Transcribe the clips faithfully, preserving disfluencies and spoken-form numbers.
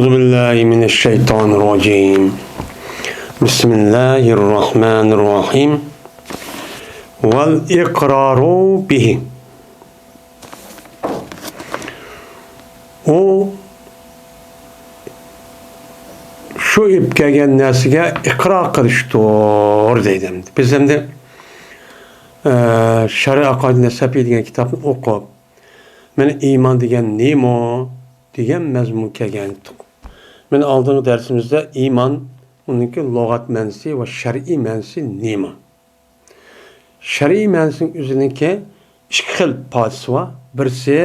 أعوذ بالله من الشيطان الرجيم. بسم الله الرحمن الرحيم. والإقرار به. ئۇ شۇ ئېلىپ كەلگەن نەرسىگە ئىقرار قىلىشتۇر دەيدۇ. بىز ئەمدى، ئە، شەرئى ئەقايىد نەسەپى دېگەن كىتابنى ئوقۇپ، مانا ئىمان دېگەن نېمە دېگەن مەزمۇنغا كەلگەنىدۇق. مانا ئالدىنقى دەرسىمىزدە ئىمان، ئۇنىڭكى لۇغەت مەنىسى ۋە شەرئىي مەنىسى نېمە؟ شەرئىي مەنىسىنىڭ ئۆزىنىڭكى ئىككى خىل ئىپادىسى بار. بىرسى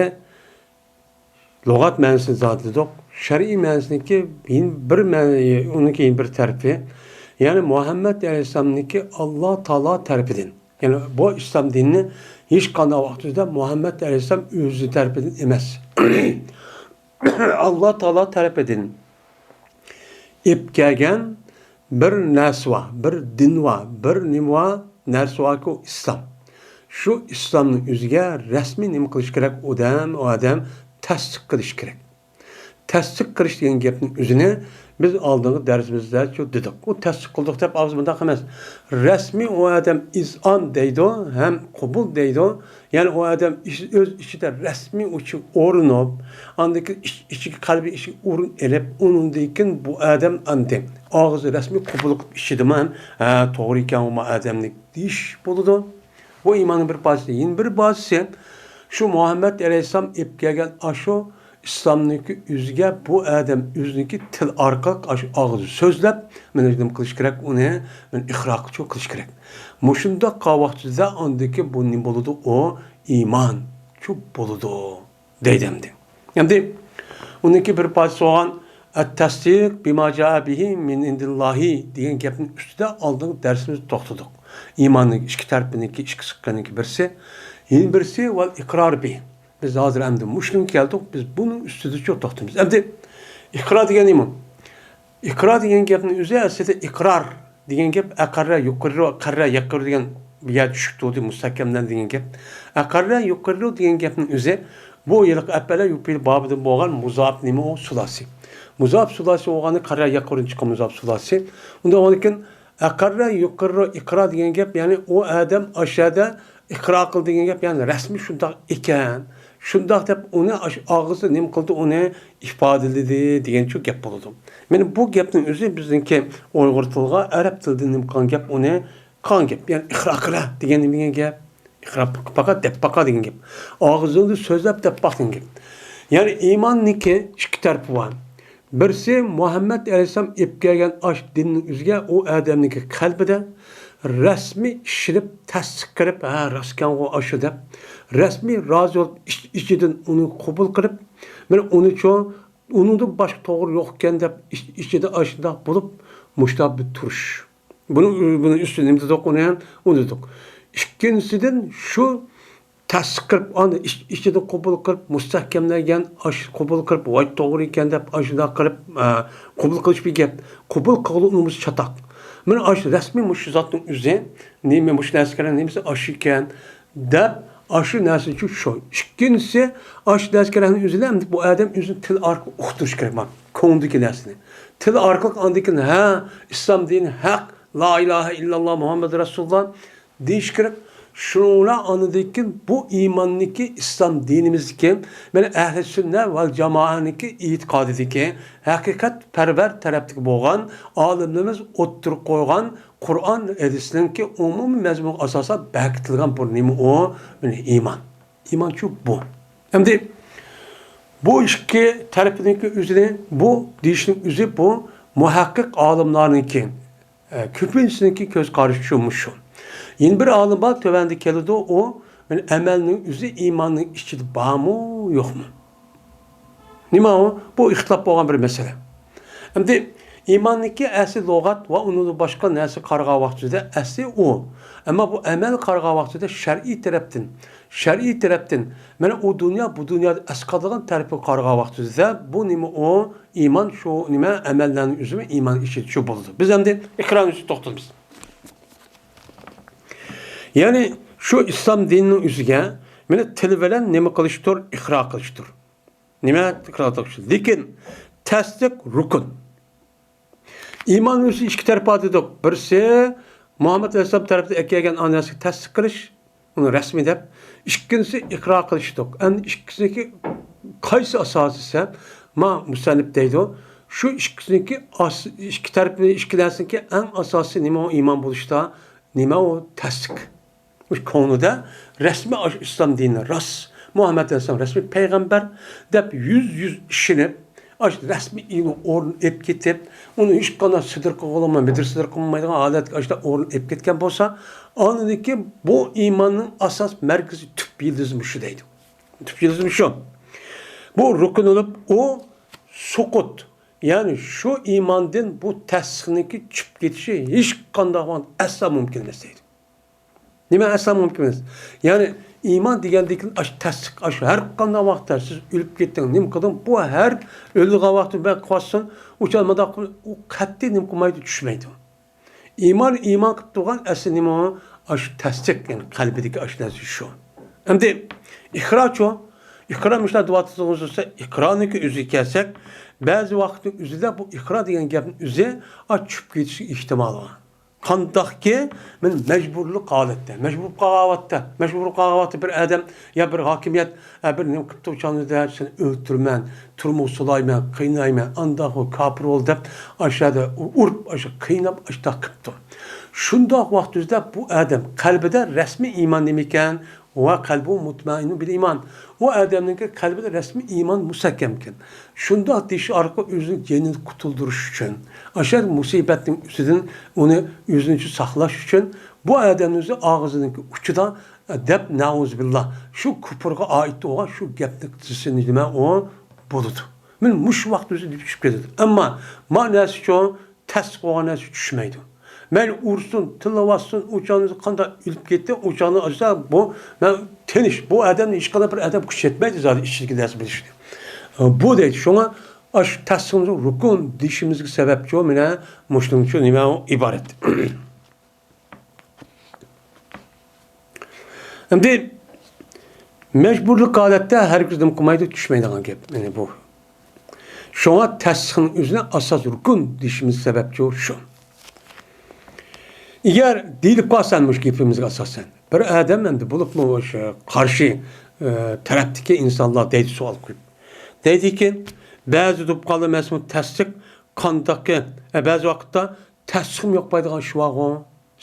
لۇغەت مەنىسىنى زادى دېدۇق. شەرئىي مەنىسىنىڭكى يەنە بىر مەن-، ئۇنىڭكى يەنە بىر تەرىپى، يەنى مۇھەممەد ئەلەيھىسسالامنىڭكى ئاللا تائالا تەرىپىدىن. يەنى بۇ ئىسلام دىنىنى ھېچقانداق ۋاقىتتا مۇھەممەد ئەلەيھىسسالام ئۆزى تەرىپىدىن ئەمەس. ئاللا تائالا تەرىپىدىن ئېلىپ كەلگەن بىر نەرسە بار، بىر دىن بار، بىر نېمە بار، نەرسە باركى، ئۇ ئىسلام. شۇ ئىسلامنىڭ ئۆزىگە رەسمىي نېمە قىلىش كېرەك؟ ئادەم، ئادەم تەستىق قىلىش كېرەك. تەستىق قىلىش دېگەن گەپنىڭ ئۆزىنى بىز ئالدىنقى دەرسىمىزدە شۇ دېدۇق. ئۇ تەستىق قىلدۇق دەپ ئاغزى مۇنداق ئەمەس. رەسمىي ئۇ ئادەم ئىزئان دەيدۇ ھەم قوبۇل دەيدۇ. يەنى ئۇ ئادەم ئىچ-، ئۆز ئىچىدە رەسمىي ئۇچۇ ئورۇنۇپ، ئاندىن كېيىن ئىچ-، ئىچىگە، قەلبى ئىچىگە ئورۇن ئېلىپ، ئۇنىڭدىن كېيىن بۇ ئادەم ئەمدى ئاغزى رەسمىي قوبۇل قىلىپ ئىچىدىمۇ ھەم، ھە، توغرا ئىكەن، ئۇ ئادەمنىڭ دېيىش بولىدۇ. بۇ ئىماننىڭ بىر پارچىسى. يەنە بىر پارچىسى، شۇ مۇھەممەد ئەلەيھىسسالام ئېلىپ كەلگەن ئاشۇ ئىسلامنىڭكى ئۆزىگە بۇ ئادەم ئۆزىنىڭكى تىل ئارقىلىق ئاشۇ ئاغزى سۆزلەپ، مانا نېمە قىلىش كېرەك، ئۇنى، مانا، ئىقرار قىلىش كېرەك. مۇشۇنداق قىلغان ۋاقتىدا ئاندىكى بۇ نېمە بولىدۇ؟ ئۇ ئىمان شۇ بولىدۇ. دەيدۇ ئەمدى. ئەمدى ئۇنىڭكى بىر پارچىسى بولغان «ئەت-تەسدىق بىما جائە بىھى مىن ئىندىللاھى» دېگەن گەپنىڭ ئۈستىدە ئالدىنقى دەرسىمىزدە توختىدۇق. ئىماننىڭ ئىككى تەرىپىنىڭكى، ئىككى سىققىنىڭكى بىرسى، يەنە بىرسى «ۋەل ئىقرار بىھى». بىز ھازىر ئەمدى مۇشۇنىڭغا كەلدۇق، بىز بۇنىڭ ئۈستىدە توختىمىز. ئەمدى ئىقرار دېگەن نېمە؟ ئىقرار دېگەن گەپنىڭ ئۆزى ئەسلىدە ئىقرار دېگەن گەپ ئەقەررە يۇقىرى، قەررە يەقىرۇ دېگەن بىر يەر چۈشۈپ تۇردى، مۇستەھكەملەندى دېگەن گەپ. ئەقەررە يۇقىرۇ دېگەن گەپنىڭ ئۆزى بۇ ھېلىقى ئەپئەلە يۇپىل بابىدىن بولغان مۇزاپ نېمە ئۇ؟ سۇلاسى. مۇزاپ سۇلاسى بولغاندا قەررە يەقىرۇدىن چىققان مۇزاپ سۇلاسى. ئۇنداق بولغاندىكىن ئەقەررە يۇقىرۇ ئىقرار دېگەن گەپ، يەنى ئۇ ئادەم ئاشۇ يەردە ئىقرار قىلدى دېگەن گەپ، يەنى رەسمىي شۇنداق ئىكەن، شۇنداق دەپ ئۇنى ئاش-، ئاغزىدا نېمە قىلدى، ئۇنى ئىپادىلىدى دېگەنچۇ گەپ بولىدۇ. مانا بۇ گەپنىڭ ئۆزى بىزنىڭكى ئۇيغۇر تىلىغا، ئەرەب تىلىدا نېمە قىلغان گەپ، ئۇنى قىلغان گەپ. يەنى ئىقرار قىلە دېگەن نېمە دېگەن گەپ؟ ئىقرار پاقا دەپ باقا دېگەن گەپ. ئاغزىڭدا سۆزلەپ دەپ باق دېگەن گەپ. يەنى ئىماننىڭكى ئىككى تەرىپى بار. بىرسى مۇھەممەد ئەلەيھىسسالام ئېلىپ كەلگەن ئاشۇ دىننىڭ ئۆزىگە ئۇ ئادەمنىڭكى قەلبىدە رەسمىي ئىشىنىپ، تەستىق قىلىپ، ھە، راستكەنغۇ ئاشۇ دەپ، رەسمىي رازى بولۇپ، ئىچ-، ئىچىدىن ئۇنى قوبۇل قىلىپ، مانا ئۇنىچۇ، ئۇنىڭدىن باشقا توغرا يوق ئىكەن دەپ، ئىچ-، ئىچىدە ئاشۇنداق بولۇپ، مۇشۇنداق بىر تۇرۇش. بۇنىڭ، بۇنىڭ ئۈستىدە نېمە دېدۇق ئۇنى؟ ئۇنى دېدۇق. ئىككىنچىسىدىن شۇ تەستىق قىلىپ، ئاندىن ئىچ-، ئىچىدىن قوبۇل قىلىپ، مۇستەھكەملەنگەن، ئاش-، قوبۇل قىلىپ، ۋاي، توغرا ئىكەن دەپ، ئاشۇنداق قىلىپ، ئە، قوبۇل قىلىش بىر گەپ. قوبۇل قىلغىلى ئۇنىمىسا چاتاق. مانا ئاشۇ رەسمىي مۇشۇ زاتنىڭ ئۆزى، نېمە مۇشۇ نەرسە كېرەك، نېمىسى ئاشۇ ئىكەن دەپ، ئاشۇ نەرسە ئۈچۈن شۇ. ئىككىنچىسى، ئاشۇ نەرسە كېرەكنىڭ ئۆزىنى ئەمدى بۇ ئادەم ئۆزىنى تىل ئارقىلىق ئۇقتۇرۇش كېرەك، مانا، كۆڭلىدىكى نەرسىنى. تىل ئارقىلىق ئاندىن كېيىن، ھە، ئىسلام دىنى ھەق، لا ئىلاھە ئىللاللا مۇھەممەد رەسۇلۇللا، دېيىش كېرەك. شۇنىڭ بىلەن ئاندىن كېيىن بۇ ئىماننىڭكى، ئىسلام دىنىمىزدىكى، مانا ئەھلى سۈننە ۋەل جامائەنىڭكى ئېتىقادىدىكى ھەقىقەتپەرۋەر تەرەپتىكى بولغان ئالىملىرىمىز ئوتتۇرىغا قويغان قۇرئان ھەدىسنىڭكى ئومۇمىي مەزمۇنىغا ئاساسەن بېكىتىلگەن بۇ نېمە ئۇ؟ مانا ئىمان. ئىمانچۇ بۇ. ئەمدى بۇ ئىككى تەرىپىنىڭكى ئۆزىنى، بۇ دېيىشنىڭ ئۆزى بۇ مۇھەققىق ئالىملارنىڭكى، ئە، كۆپىنچىسىنىڭكى كۆز قارىشى شۇ، مۇشۇ. يەنە بىر ئالىم بار، تۆۋەندە كېلىدۇ، ئۇ، مانا، ئەمەلنىڭ ئۆزى ئىماننىڭ ئىچىدە بارمۇ، يوقمۇ؟ نېمە ئۇ؟ بۇ ئىختىلاپ بولغان بىر مەسىلە. ئەمدى ئىماننىڭكى ئەسلى لۇغەت ۋە ئۇنىڭدىن باشقا نەرسە قارىغان ۋاقتىدا ئەسلى ئۇ. ئەمما بۇ ئەمەل قارىغان ۋاقتىدا شەرئىي تەرەپتىن، شەرئىي تەرەپتىن، مانا ئۇ دۇنيا، بۇ دۇنيادا ئەسقاتىدىغان تەرىپىگە قارىغان ۋاقتىدا بۇ نېمە ئۇ؟ ئىمان شۇ نېمە؟ ئەمەللەرنىڭ ئۆزىمۇ ئىمان ئىچىدە شۇ بولىدۇ. بىز ئەمدى ئىقرارنىڭ ئۈستىدە توختىلىمىز. يەنى شۇ ئىسلام دىنىنىڭ ئۆزىگە مانا تىل بىلەن نېمە قىلىشتۇر؟ ئىقرار قىلىشتۇر. نېمە؟ ئىقرار قىلىشتۇر. لېكىن تەستىق رۇكۇن. ئىمان ئۆزى ئىككى تەرەپ بار دېدۇق. بىرسى مۇھەممەد ئەلەيھىسسالام تەرىپىدىن ئەكەلگەن ئانىسىنى تەستىق قىلىش، ئۇنى رەسمىي دەپ. ئىككىنچىسى ئىقرار قىلىش دېدۇق. ئەمدى ئىككىسىنىڭكى قايسى ئاساسى دېسە، ما مۇسەننىپ دەيدۇ. شۇ ئىككىسىنىڭكى ئاس-، ئىككى تەرىپى، ئىككىلەسىنىڭكى ئەڭ ئاساسىي نېمە ئۇ ئىمان بولۇشتا؟ نېمە ئۇ تەستىق؟ كۆڭلىدە رەسمىي ئاشۇ ئىسلام دىنى راست، مۇھەممەد ئەلەيھىسسالام رەسمىي پەيغەمبەر دەپ يۈز يۈز ئىشىنىپ، ئاشۇ رەسمىي ئىلمىي ئورۇن ئېلىپ كېتىپ، ئۇنى ھېچقانداق سىدىر قىلغىلىماي، مىدىر سىدىر قىلمايدىغان ھالەتكە ئاشۇنداق ئورۇن ئېلىپ كەتكەن بولسا، ئاندىن كېيىن بۇ ئىماننىڭ ئاساس مەركىزى، تۈپ يىلتىزى مۇشۇ دەيدۇ. تۈپ يىلتىزى مۇشۇ. بۇ رۇكۇن بولۇپ، ئۇ سۇقۇت، يەنى شۇ ئىماندىن بۇ تەستىقنىڭكى چۈشۈپ كېتىشى ھېچقانداق ۋاقىت ئەسلا مۇمكىن ئەمەس دەيدۇ. نېمە ئەسلا مۇمكىن ئەمەس؟ يەنى ئىمان دېگەندىن كېيىن ئاشۇ تەستىق، ئاشۇ ھەر قانداق ۋاقىتتا سىز ئۆلۈپ كەتتىڭ، نېمە قىلدىڭ؟ بۇ ھەر ئۆلىدىغان ۋاقتى بەك قىلىۋاتسۇن، ئۇ چاغ مۇنداق قىل-، ئۇ قەتئىي نېمە قىلمايدۇ، چۈشمەيدۇ. ئىمان، ئىمان قىلىپ تۇرغان ئەسلى نېمە؟ ئاشۇ تەستىق، يەنى قەلبىدىكى ئاشۇ نەرسە شۇ. ئەمدى ئىقرارچۇ؟ ئىقرار مۇشۇنداق دەۋاتىدىغان بولسا، ئىقرارنىڭكى ئۆزىگە كەلسەك، بەزى ۋاقىتنىڭ ئۆزىدە بۇ ئىقرار دېگەن گەپنىڭ ئۆزى ئاچ چۈشۈپ كېتىشى ئېھتىمالى بار. قانداقكى، مەن مەجبۇرلۇق ھالەتتە، مەجبۇر قالغان ۋاقىتتا، مەجبۇر قالغان ۋاقىتتا بىر ئادەم يا بىر ھاكىمىيەت، ئە، بىر نېمە قىپتۇ، چانىدا سېنى ئۆلتۈرىمەن، تۈرمىگە سولايمەن، قىينايمەن، ئانداق بول، كاپىر بول دەپ، ئاشۇ يەردە ئۇرۇپ، ئاشۇ قىيناپ، ئاشۇنداق قىپتۇ. شۇنداق ۋاقىت ئۆزىدە بۇ ئادەم قەلبىدە رەسمىي ئىمان نېمىكەن؟ ۋە قەلبۇ مۇتمەئىننۇ بىل ئىمان. ئۇ ئادەمنىڭكى قەلبىدە رەسمىي ئىمان مۇستەھكەمكەن. شۇنداق دېيىش ئارقىلىق ئۆزىنى جېنىنى قۇتۇلدۇرۇش ئۈچۈن، ئاشۇ مۇسىبەتنىڭ ئۈستىدىن ئۇنى ئۆزىنىڭچە ساقلاش ئۈچۈن بۇ ئادەمنىڭ ئۆزى ئاغزىنىڭكى ئۇچىدا، دەپ، نەئۇزۇبىللا، شۇ كۇپۇرغا ئائىت بولغان شۇ گەپنى دېسە نېمە ئۇ بولىدۇ. مەن مۇشۇ ۋاقىت ئۆزى دېيىپ چۈشۈپ كېتىدۇ. ئەمما مەنىسىچۇ؟ تەستىق بولغان نەرسە چۈشمەيدۇ. مەيلى ئۇرسۇن، تىللىۋاتسۇن، ئۇ چاغنى قانداق ئۆلۈپ كەتتى، ئۇ چاغنى ئاچسا، بۇ مەن تىنچ، بۇ ئادەمنى ھېچقانداق بىر ئادەم كۈچ يەتمەيدۇ زادى ئىچىدىكى نەرسە بىلىشكە. بۇ دەيدۇ. شۇڭا ئاشۇ تەستىقنى رۇكۇن دېيىشىمىزگە سەۋەبچۇ، مانا مۇشۇنىڭچۇ نېمە ئىبارەت. ئەمدى مەجبۇرلۇق ھالەتتە ھەرگىز نېمە قىلمايدۇ، چۈشمەيدىغان گەپ. يەنى بۇ. شۇڭا تەستىقنىڭ ئۆزىنى ئاساس رۇكۇن دېيىشىمىز سەۋەبچۇ شۇ. ئەگەر دېيىلىپ قالسا مۇشۇ گېپىمىزگە ئاساسەن، بىر ئادەم ئەمدى بولۇپمۇ ئوشۇ قارشى، ئە، تەرەپتىكى ئىنسانلار دەيدۇ سوئال قويۇپ. دەيدىكى، بەزى دۇبقانلار مەسىلەن تەستىق قانداقكى، ئە، بەزى ۋاقىتتا تەستىقىم يوق بولىدىغان ئىش بارغۇ.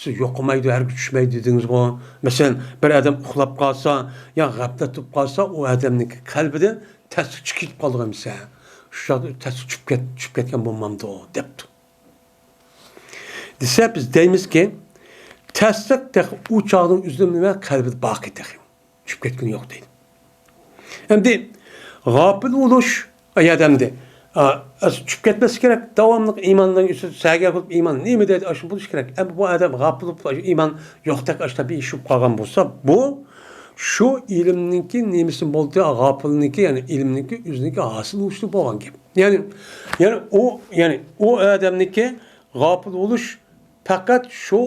سىز يوقىمايدۇ، ھەرگىز چۈشمەيدۇ دېدىڭىزغۇ. مەسىلەن، بىر ئادەم ئۇخلاپ قالسا يا غەپلەت بولۇپ قالسا، ئۇ ئادەمنىڭكى قەلبىدىن تەستىق چىقىپ قالىدىغان بولسا، شۇ چاغدا تەستىق چۈشۈپ كەت-، چۈشۈپ كەتكەن بولمامدۇ دەپتۇ. دېسە، بىز دەيمىزكى، تەستىق تېخى ئۇ چاغنىڭ ئۆزىدە نېمە قەلبىدە باقى تېخى. چۈشۈپ كەتكىنى يوق دەيدۇ. ئەمدى غاپىل بولۇش، ئايەت ئەمدى، ئا، ئەس-، چۈشۈپ كەتمەسلىك كېرەك. داۋاملىق ئىماننىڭ ئۈستىدە سەگە قىلىپ ئىمان نېمە دەيدۇ، ئاشۇ بولۇش كېرەك. ئەمدى بۇ ئادەم غاپىل بولۇپ، ئاشۇ ئىمان يوقتەك ئاشتا بىر ئىش بولۇپ قالغان بولسا، بۇ شۇ ئىلىمنىڭكى نېمىسى بولدى، غاپىلنىڭكى، يەنى ئىلىمنىڭكى ئۆزىنىڭكى ھاسىل بولۇشى بولغان گەپ. يەنى، يەنى ئۇ، يەنى ئۇ ئادەمنىڭكى غاپىل بولۇش پەقەت شۇ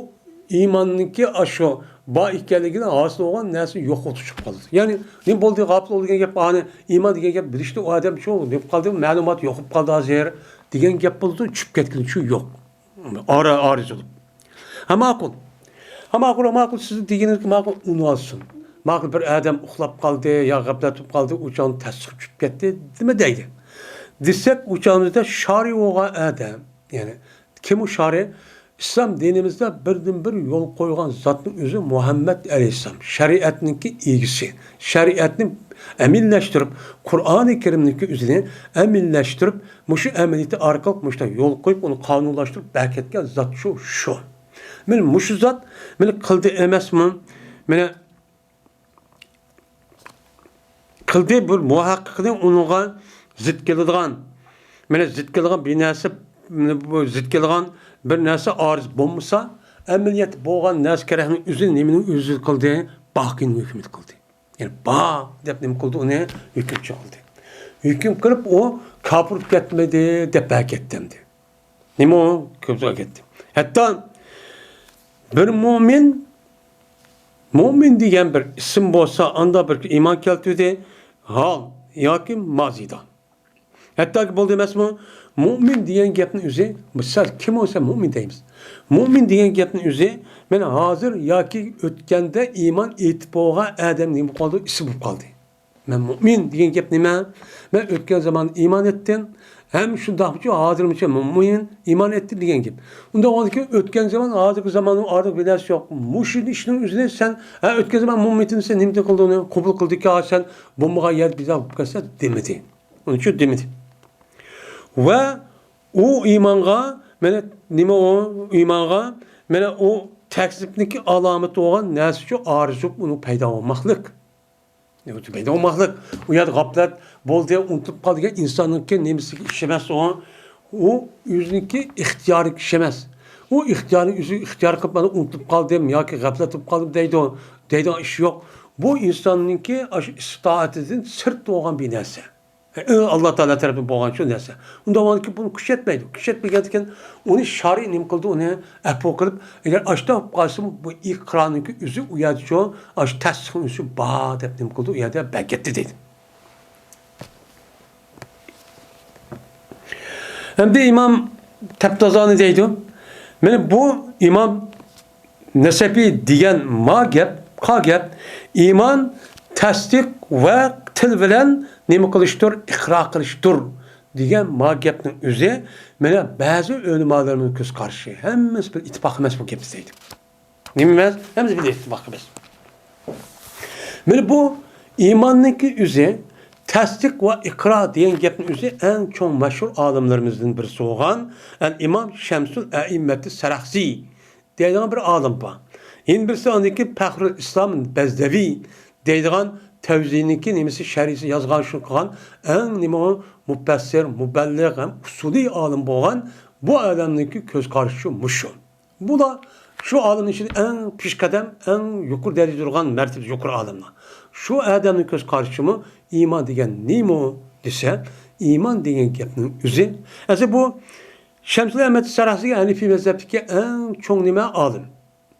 ئىماننىڭكى ئاشۇ بار ئىكەنلىكىدىن ھاسىل بولغان نەرسە يوقىتىپ چىقىپ قالىدۇ. يەنى، نېمە بولدى، غاپىل بولدى دېگەن گەپ، ئانى ئىمان دېگەن گەپ بىلىشتە ئۇ ئادەم شۇ نېمە قالدى، مەلۇمات يوقىلىپ قالدى ھازىر دېگەن گەپ بولىدۇ، چۈشۈپ كەتكىنى شۇ يوق. ئارا، ئارىزى بولۇپ. ھە، ماقۇل. ھە، ماقۇل، ماقۇل، سىزنىڭ دېگىنىڭىز ماقۇل، ئۇنىۋالسۇن. ماقۇل، بىر ئادەم ئۇخلاپ قالدى يا غەپلەت بولۇپ قالدى، ئۇ چاغدا تەستىق چۈشۈپ كەتتى، نېمە دەيدۇ؟ دېسەك، ئۇ چاغدا شارى بولغان ئادەم، يەنى كىم ئۇ شارى؟ ئىسلام دىنىمىزدا بىردىنبىر يول قويغان زاتنىڭ ئۆزى مۇھەممەد ئەلەيھىسسالام، شەرىئەتنىڭكى ئىگىسى، شەرىئەتنى ئەمىنلەشتۈرۈپ، قۇرئانى كەرىمنىڭكى ئۆزىنى ئەمىنلەشتۈرۈپ، مۇشۇ ئەمەلىيىتى ئارقىلىق مۇشۇنداق يول قويۇپ، ئۇنى قانۇنلاشتۇرۇپ بەركەتكەن زات شۇ، شۇ. مانا مۇشۇ زات مانا قىلدى ئەمەسمۇ؟ مانا قىلدى بىر مۇھەققىقنى ئۇنىڭغا زىت كېلىدىغان، مانا زىت كېلىدىغان بىر نەرسە، مانا بۇ زىت كېلىدىغان بىر نەرسە ئارىز بولمىسا، ئەمەلىيەتتە بولغان نەرسە كېرەكنىڭ ئۆزى نېمىنىڭ ئۆزى قىلدى؟ باقىنى ھۆكۈمەت قىلدى. يەنى بار دەپ نېمە قىلدى ئۇنى؟ ھۆكۈمچى قىلدى. ھۆكۈم قىلىپ ئۇ كاپىر بولۇپ كەتمىدى دەپ بەركەتتى ئەمدى. نېمە ئۇ؟ كۆپرەك كەتتى. ھەتتا بىر مۆمىن، مۆمىن دېگەن بىر ئىسىم بولسا، ئاندا بىر ئىمان كەلتۈردى، ھال ياكى مازىدا. ھەتتاكى بولدى ئەمەسمۇ، مۇئمىن دېگەن گەپنى ئۆزى، مىسال، كىم بولسا مۇئمىن دەيمىز. مۇئمىن دېگەن گەپنى ئۆزى، مانا ھازىر ياكى ئۆتكەندە ئىمان ئېيتىپ بولغان ئادەم نېمە بولۇپ قالدى؟ ئىسى بولۇپ قالدى. مەن مۇئمىن دېگەن گەپ نېمە؟ مەن ئۆتكەن زاماندا ئىمان ئېيتتىم، ھەم شۇنداقمۇچۇ ھازىرمۇچە مۇئمىن، ئىمان ئېيتتىم دېگەن گەپ. ئۇنداق بولغاندىكىن ئۆتكەن زامان، ھازىرقى زاماننىڭ ئارىلىقىدا بىر نەرسە يوق. مۇشۇ ئىشنىڭ ئۆزىنى سەن، ھە، ئۆتكەن زامان مۇئمىن ئېيتتىم دېسە، نېمە قىلدى ئۇنى؟ قوبۇل قىلدىكى، ھا، سەن بولمىغان يەردە بىدئە بولۇپ كەتسە دېمىدى. ئۇنىڭ ئۈچۈن دېمىدى. ۋە ئۇ ئىمانغا، مانا نېمە ئۇ ئىمانغا، مانا ئۇ تەكزىپنىڭكى ئالامىتى بولغان نەرسىچۇ ئارزۇ ئۇنىڭ پەيدا بولماقلىق. پەيدا بولماقلىق. ئۇ يەردە غەپلەت بولدى، ئۇنتۇلۇپ قالدى دېگەن ئىنساننىڭكى نېمىسىگە ئىش ئەمەس ئۇ. ئۇ ئۆزىنىڭكى ئىختىيارىي ئىش ئەمەس. ئۇ ئىختىيارىي ئۆزى ئىختىيار قىلىپ، مانا ئۇنتۇلۇپ قالدىم ياكى غەپلەت بولۇپ قالدىم دەيدۇ، دەيدىغان ئىش يوق. بۇ ئىنساننىڭكى ئاشۇ ئىستىتائىتىدىن سىرت بولغان بىر نەرسە. ئەڭ ئاللا تائالا تەرىپىدىن بولغان شۇ نەرسە. ئۇنداق بولغاندىكىن بۇنى كۈچەتمەيدۇ. كۈچەتمىگەندىكىن ئۇنى شارى نېمە قىلىدۇ، ئۇنى ئەپۇ قىلىپ، ئەگەر ئاشۇنداق بولۇپ قالسىمۇ، بۇ ئىقرارنىڭكى ئۆزى ئۇ يەردىچۇ، ئاشۇ تەستىقنىڭ ئۆزى بار دەپ نېمە قىلىدۇ، ئۇ يەردە بەرىكەتتە دەيدۇ. ئەمدى ئىمام تەپتازانى دەيدۇ، مانا بۇ ئىمام نەسەپى دېگەن ما گەپ، قا گەپ، ئىمان تەستىق ۋە تىل بىلەن نېمە قىلىشتۇر؟ ئىقرار قىلىشتۇر دېگەن ما گەپنىڭ ئۆزى، مانا بەزى ئۆلىمالىرىمىزنىڭ كۆز قارىشى، ھەممىسى بىر ئىتتىپاق ئەمەس بۇ گەپتە دەيدۇ. نېمە ئەمەس؟ ھەممىسى بىر ئىتتىپاق ئەمەس. مانا بۇ ئىماننىڭكى ئۆزى، تەستىق ۋە ئىقرار دېگەن گەپنىڭ ئۆزى ئەڭ چوڭ مەشھۇر ئالىملىرىمىزدىن بىرسى بولغان ئەل ئىمام شەمسۇل ئەئىممەتى سەرەخسى دەيدىغان بىر ئالىم بار. يەنە بىرسى ئاندىن كېيىن پەخرۇل ئىسلام بەزدەۋى دەيدىغان تەۋزىنىڭكى نېمىسى شەرھىسى يازغان شۇ قىلغان ئەڭ نېمە ئۇ مۇپەسسىر، مۇبەللىغ ھەم ئۇسۇلىي ئالىم بولغان بۇ ئادەمنىڭكى كۆز قارىشى مۇشۇ. بۇلار شۇ ئالىمنىڭ ئىچىدە ئەڭ پېشقەدەم، ئەڭ يۇقىرى دەرىجىدە تۇرغان، مەرتىۋىسى يۇقىرى ئالىملار. شۇ ئادەمنىڭ كۆز قارىشىمۇ ئىمان دېگەن نېمە دېسە، ئىمان دېگەن گەپنىڭ ئۆزى. ئەسلى بۇ شەمسۇل ئەمەت سەرەخسىگە ھەنىفىي مەزھەپتىكى ئەڭ چوڭ نېمە ئالىم.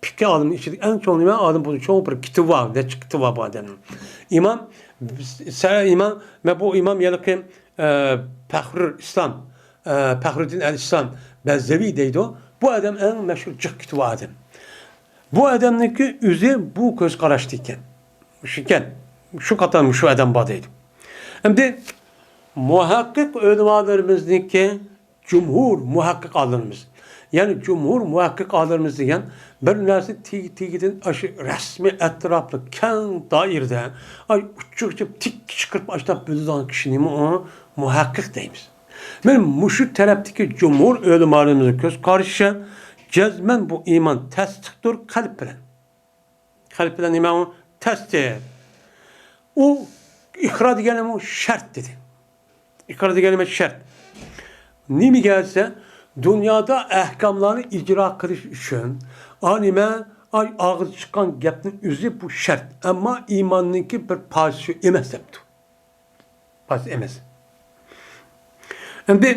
پىقھى ئالىمنىڭ ئىچىدىكى ئەڭ چوڭ نېمە ئالىم، بۇ چوڭ بىر كىتابى بار، نەچچە كىتابى بار بۇ ئادەمنىڭ. ئىمام، سە-، ئىمام، مەن بۇ ئىمام ھېلىقى، ئە، پەخرۇل ئىسلام، ئە، پەخرۇددىن ئەل ئىسلام بەززەۋى دەيدۇ. بۇ ئادەم ئەڭ مەشھۇر جىق كىتابى ئادەم. بۇ ئادەمنىڭكى ئۆزى بۇ كۆز قاراشتا ئىكەن. شۇ ئىكەن. شۇ قاتار شۇ ئادەم بار دەيدۇ. ئەمدى مۇھەققىق ئۆلىمالىرىمىزنىڭكى جۇمھۇر مۇھەققىق ئالىمىمىز. يەنى جۇمھۇر مۇھەققىق ئالىمىمىز دېگەن بىر نەرسە تېگى-، تېگىدىن ئاشۇ رەسمىي ئەتراپلىق كەڭ دائىرىدە، ئاي، ئۇچچۇقچە تىك چىقىرىپ ئاشۇنداق بىلىدىغان كىشىنى ئۇ مۇھەققىق دەيمىز. مانا مۇشۇ تەرەپتىكى جۇمھۇر ئۆلىمالىرىمىزنىڭ كۆز قارىشىچە، جەزمەن بۇ ئىمان تەستىقتۇر قەلب بىلەن. قەلب بىلەن نېمە ئۇ؟ تەستىق. ئۇ ئىقرار دېگەن نېمە ئۇ؟ شەرت دېدى. ئىقرار دېگەن نېمە؟ شەرت. نېمىگە دېسە، دۇنيادا ئەھكاملارنى ئىجرا قىلىش ئۈچۈن، ئا نېمە، ئا ئاغزى چىققان گەپنىڭ ئۆزى بۇ شەرت. ئەمما ئىماننىڭكى بىر پارچىسى ئەمەس دەپتۇ. پاس ئەمەس. ئەمدى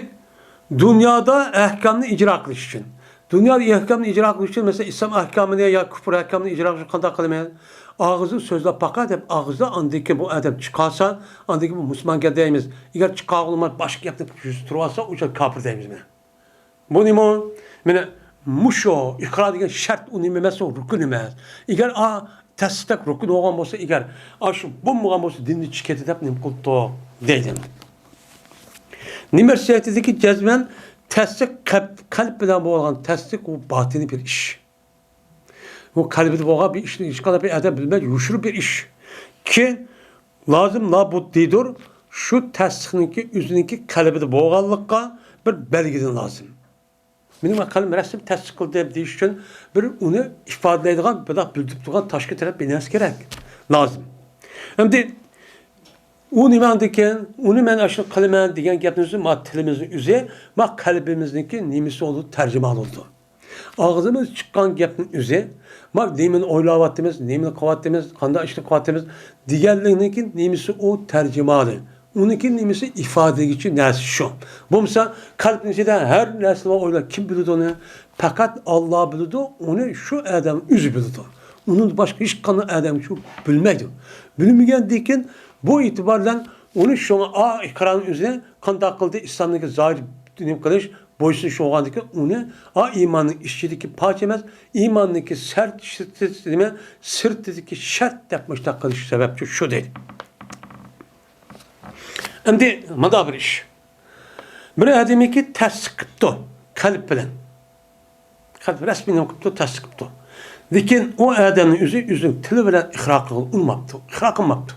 دۇنيادا ئەھكامنى ئىجرا قىلىش ئۈچۈن، دۇنيادا ئەھكامنى ئىجرا قىلىش ئۈچۈن، مەسىلەن، ئىسلام ئەھكامىنى يا كۇپۇر ئەھكامنى ئىجرا قىلىش ئۈچۈن قانداق قىلىمەن؟ ئاغزىدا سۆزلەپ باقا دەپ، ئاغزىدا ئاندىن كېيىن بۇ ئادەم چىقارسا، ئاندىن كېيىن بۇ مۇسۇلمانكەن دەيمىز. ئەگەر چىقارغىلى بولماي باشقا گەپنى يۈرۈشتۈرۈۋالسا، ئۇ كاپىر دەيمىز مانا. بۇ نېمە؟ مانا مۇشۇ ئىقرار دېگەن شەرت، ئۇ نېمە ئەمەس، ئۇ رۇكۇن ئەمەس. ئەگەر ئا تەستىق رۇكۇن بولغان بولسا، ئەگەر ئاشۇ بولمىغان بولسا، دىندىن چىقىپ كېتى دەپ نېمە قىلىپتۇ دەيدۇ. نېمە شەرتىدىكى جەزمەن تەستىق قەلب، قەلب بىلەن بولغان تەستىق، ئۇ باتىنىي بىر ئىش. بۇ قەلبىدە بولغان بىر ئىشنى ھېچقانداق بىر ئادەم بىلمەيدۇ، يوشۇرۇن بىر ئىش. كېيىن لازىم لابۇددىدۇر، شۇ تەستىقنىڭكى ئۆزىنىڭكى قەلبىدە بولغانلىققا بىر بەلگىدىن لازىم. مېنىڭ قەلبىم رەسمىي تەستىق قىلدى دېيىش ئۈچۈن بىر ئۇنى ئىپادىلەيدىغان، بىردەك بىلدۈرۈپ تۇرغان تاشقى تەرەپ بىر نەرسە كېرەك، لازىم. ئەمدى ئۇ نېمە ئاندىكىن، ئۇنى مەن ئاشۇنى قىلىمەن دېگەن گەپنىڭ ئۆزى، ما تىلىمىزنىڭ ئۆزى، ما قەلبىمىزنىڭكى نېمىسى بولىدۇ، تەرجىمانى بولىدۇ. ئاغزىمىز چىققان گەپنىڭ ئۆزى، ما نېمىنى ئويلاۋاتىمىز، نېمىنى قىلىۋاتىمىز، قانداق ئىشنى قىلىۋاتىمىز دېگەنلىكنىڭكى نېمىسى ئۇ تەرجىمانى. ئۇنىڭكى نېمىسى ئىپادىلىگۈچى نەرسە شۇ. بولمىسا قەلبنىڭ ئىچىدە ھەر نەرسە بار ئويلاپ كىم بىلىدۇ ئۇنى؟ پەقەت ئاللا بىلىدۇ، ئۇنى شۇ ئادەم ئۆزى بىلىدۇ. ئۇنىڭدىن باشقا ھېچقانداق ئادەم شۇ بىلمەيدۇ. بىلمىگەندىن كېيىن بۇ ئېتىبار بىلەن ئۇنى شۇڭا ئا ئىقرارنىڭ ئۆزى قانداق قىلدى؟ ئىسلامدىكى زاھىر نېمە قىلىش، بويسۇنۇش بولغاندىكىن ئۇنى ئا ئىماننىڭ ئىچىدىكى پارچە ئەمەس، ئىماننىڭكى سىرت، سىرتى، نېمە، سىرتىدىكى شەرت دەپ مۇشۇنداق قىلىش سەۋەبچى شۇ دەيدۇ. ئەمدى مۇنداق بىر ئىش. بىر ئادەمنىڭكى تەستىق قىپتۇ قەلب بىلەن. قەلب رەسمىي نېمە قىپتۇ؟ تەستىق قىپتۇ. لېكىن ئۇ ئادەمنىڭ ئۆزى ئۆزىنىڭ تىلى بىلەن ئىقرار قىلغىلى ئۇنىماپتۇ، ئىقرار قىلماپتۇ.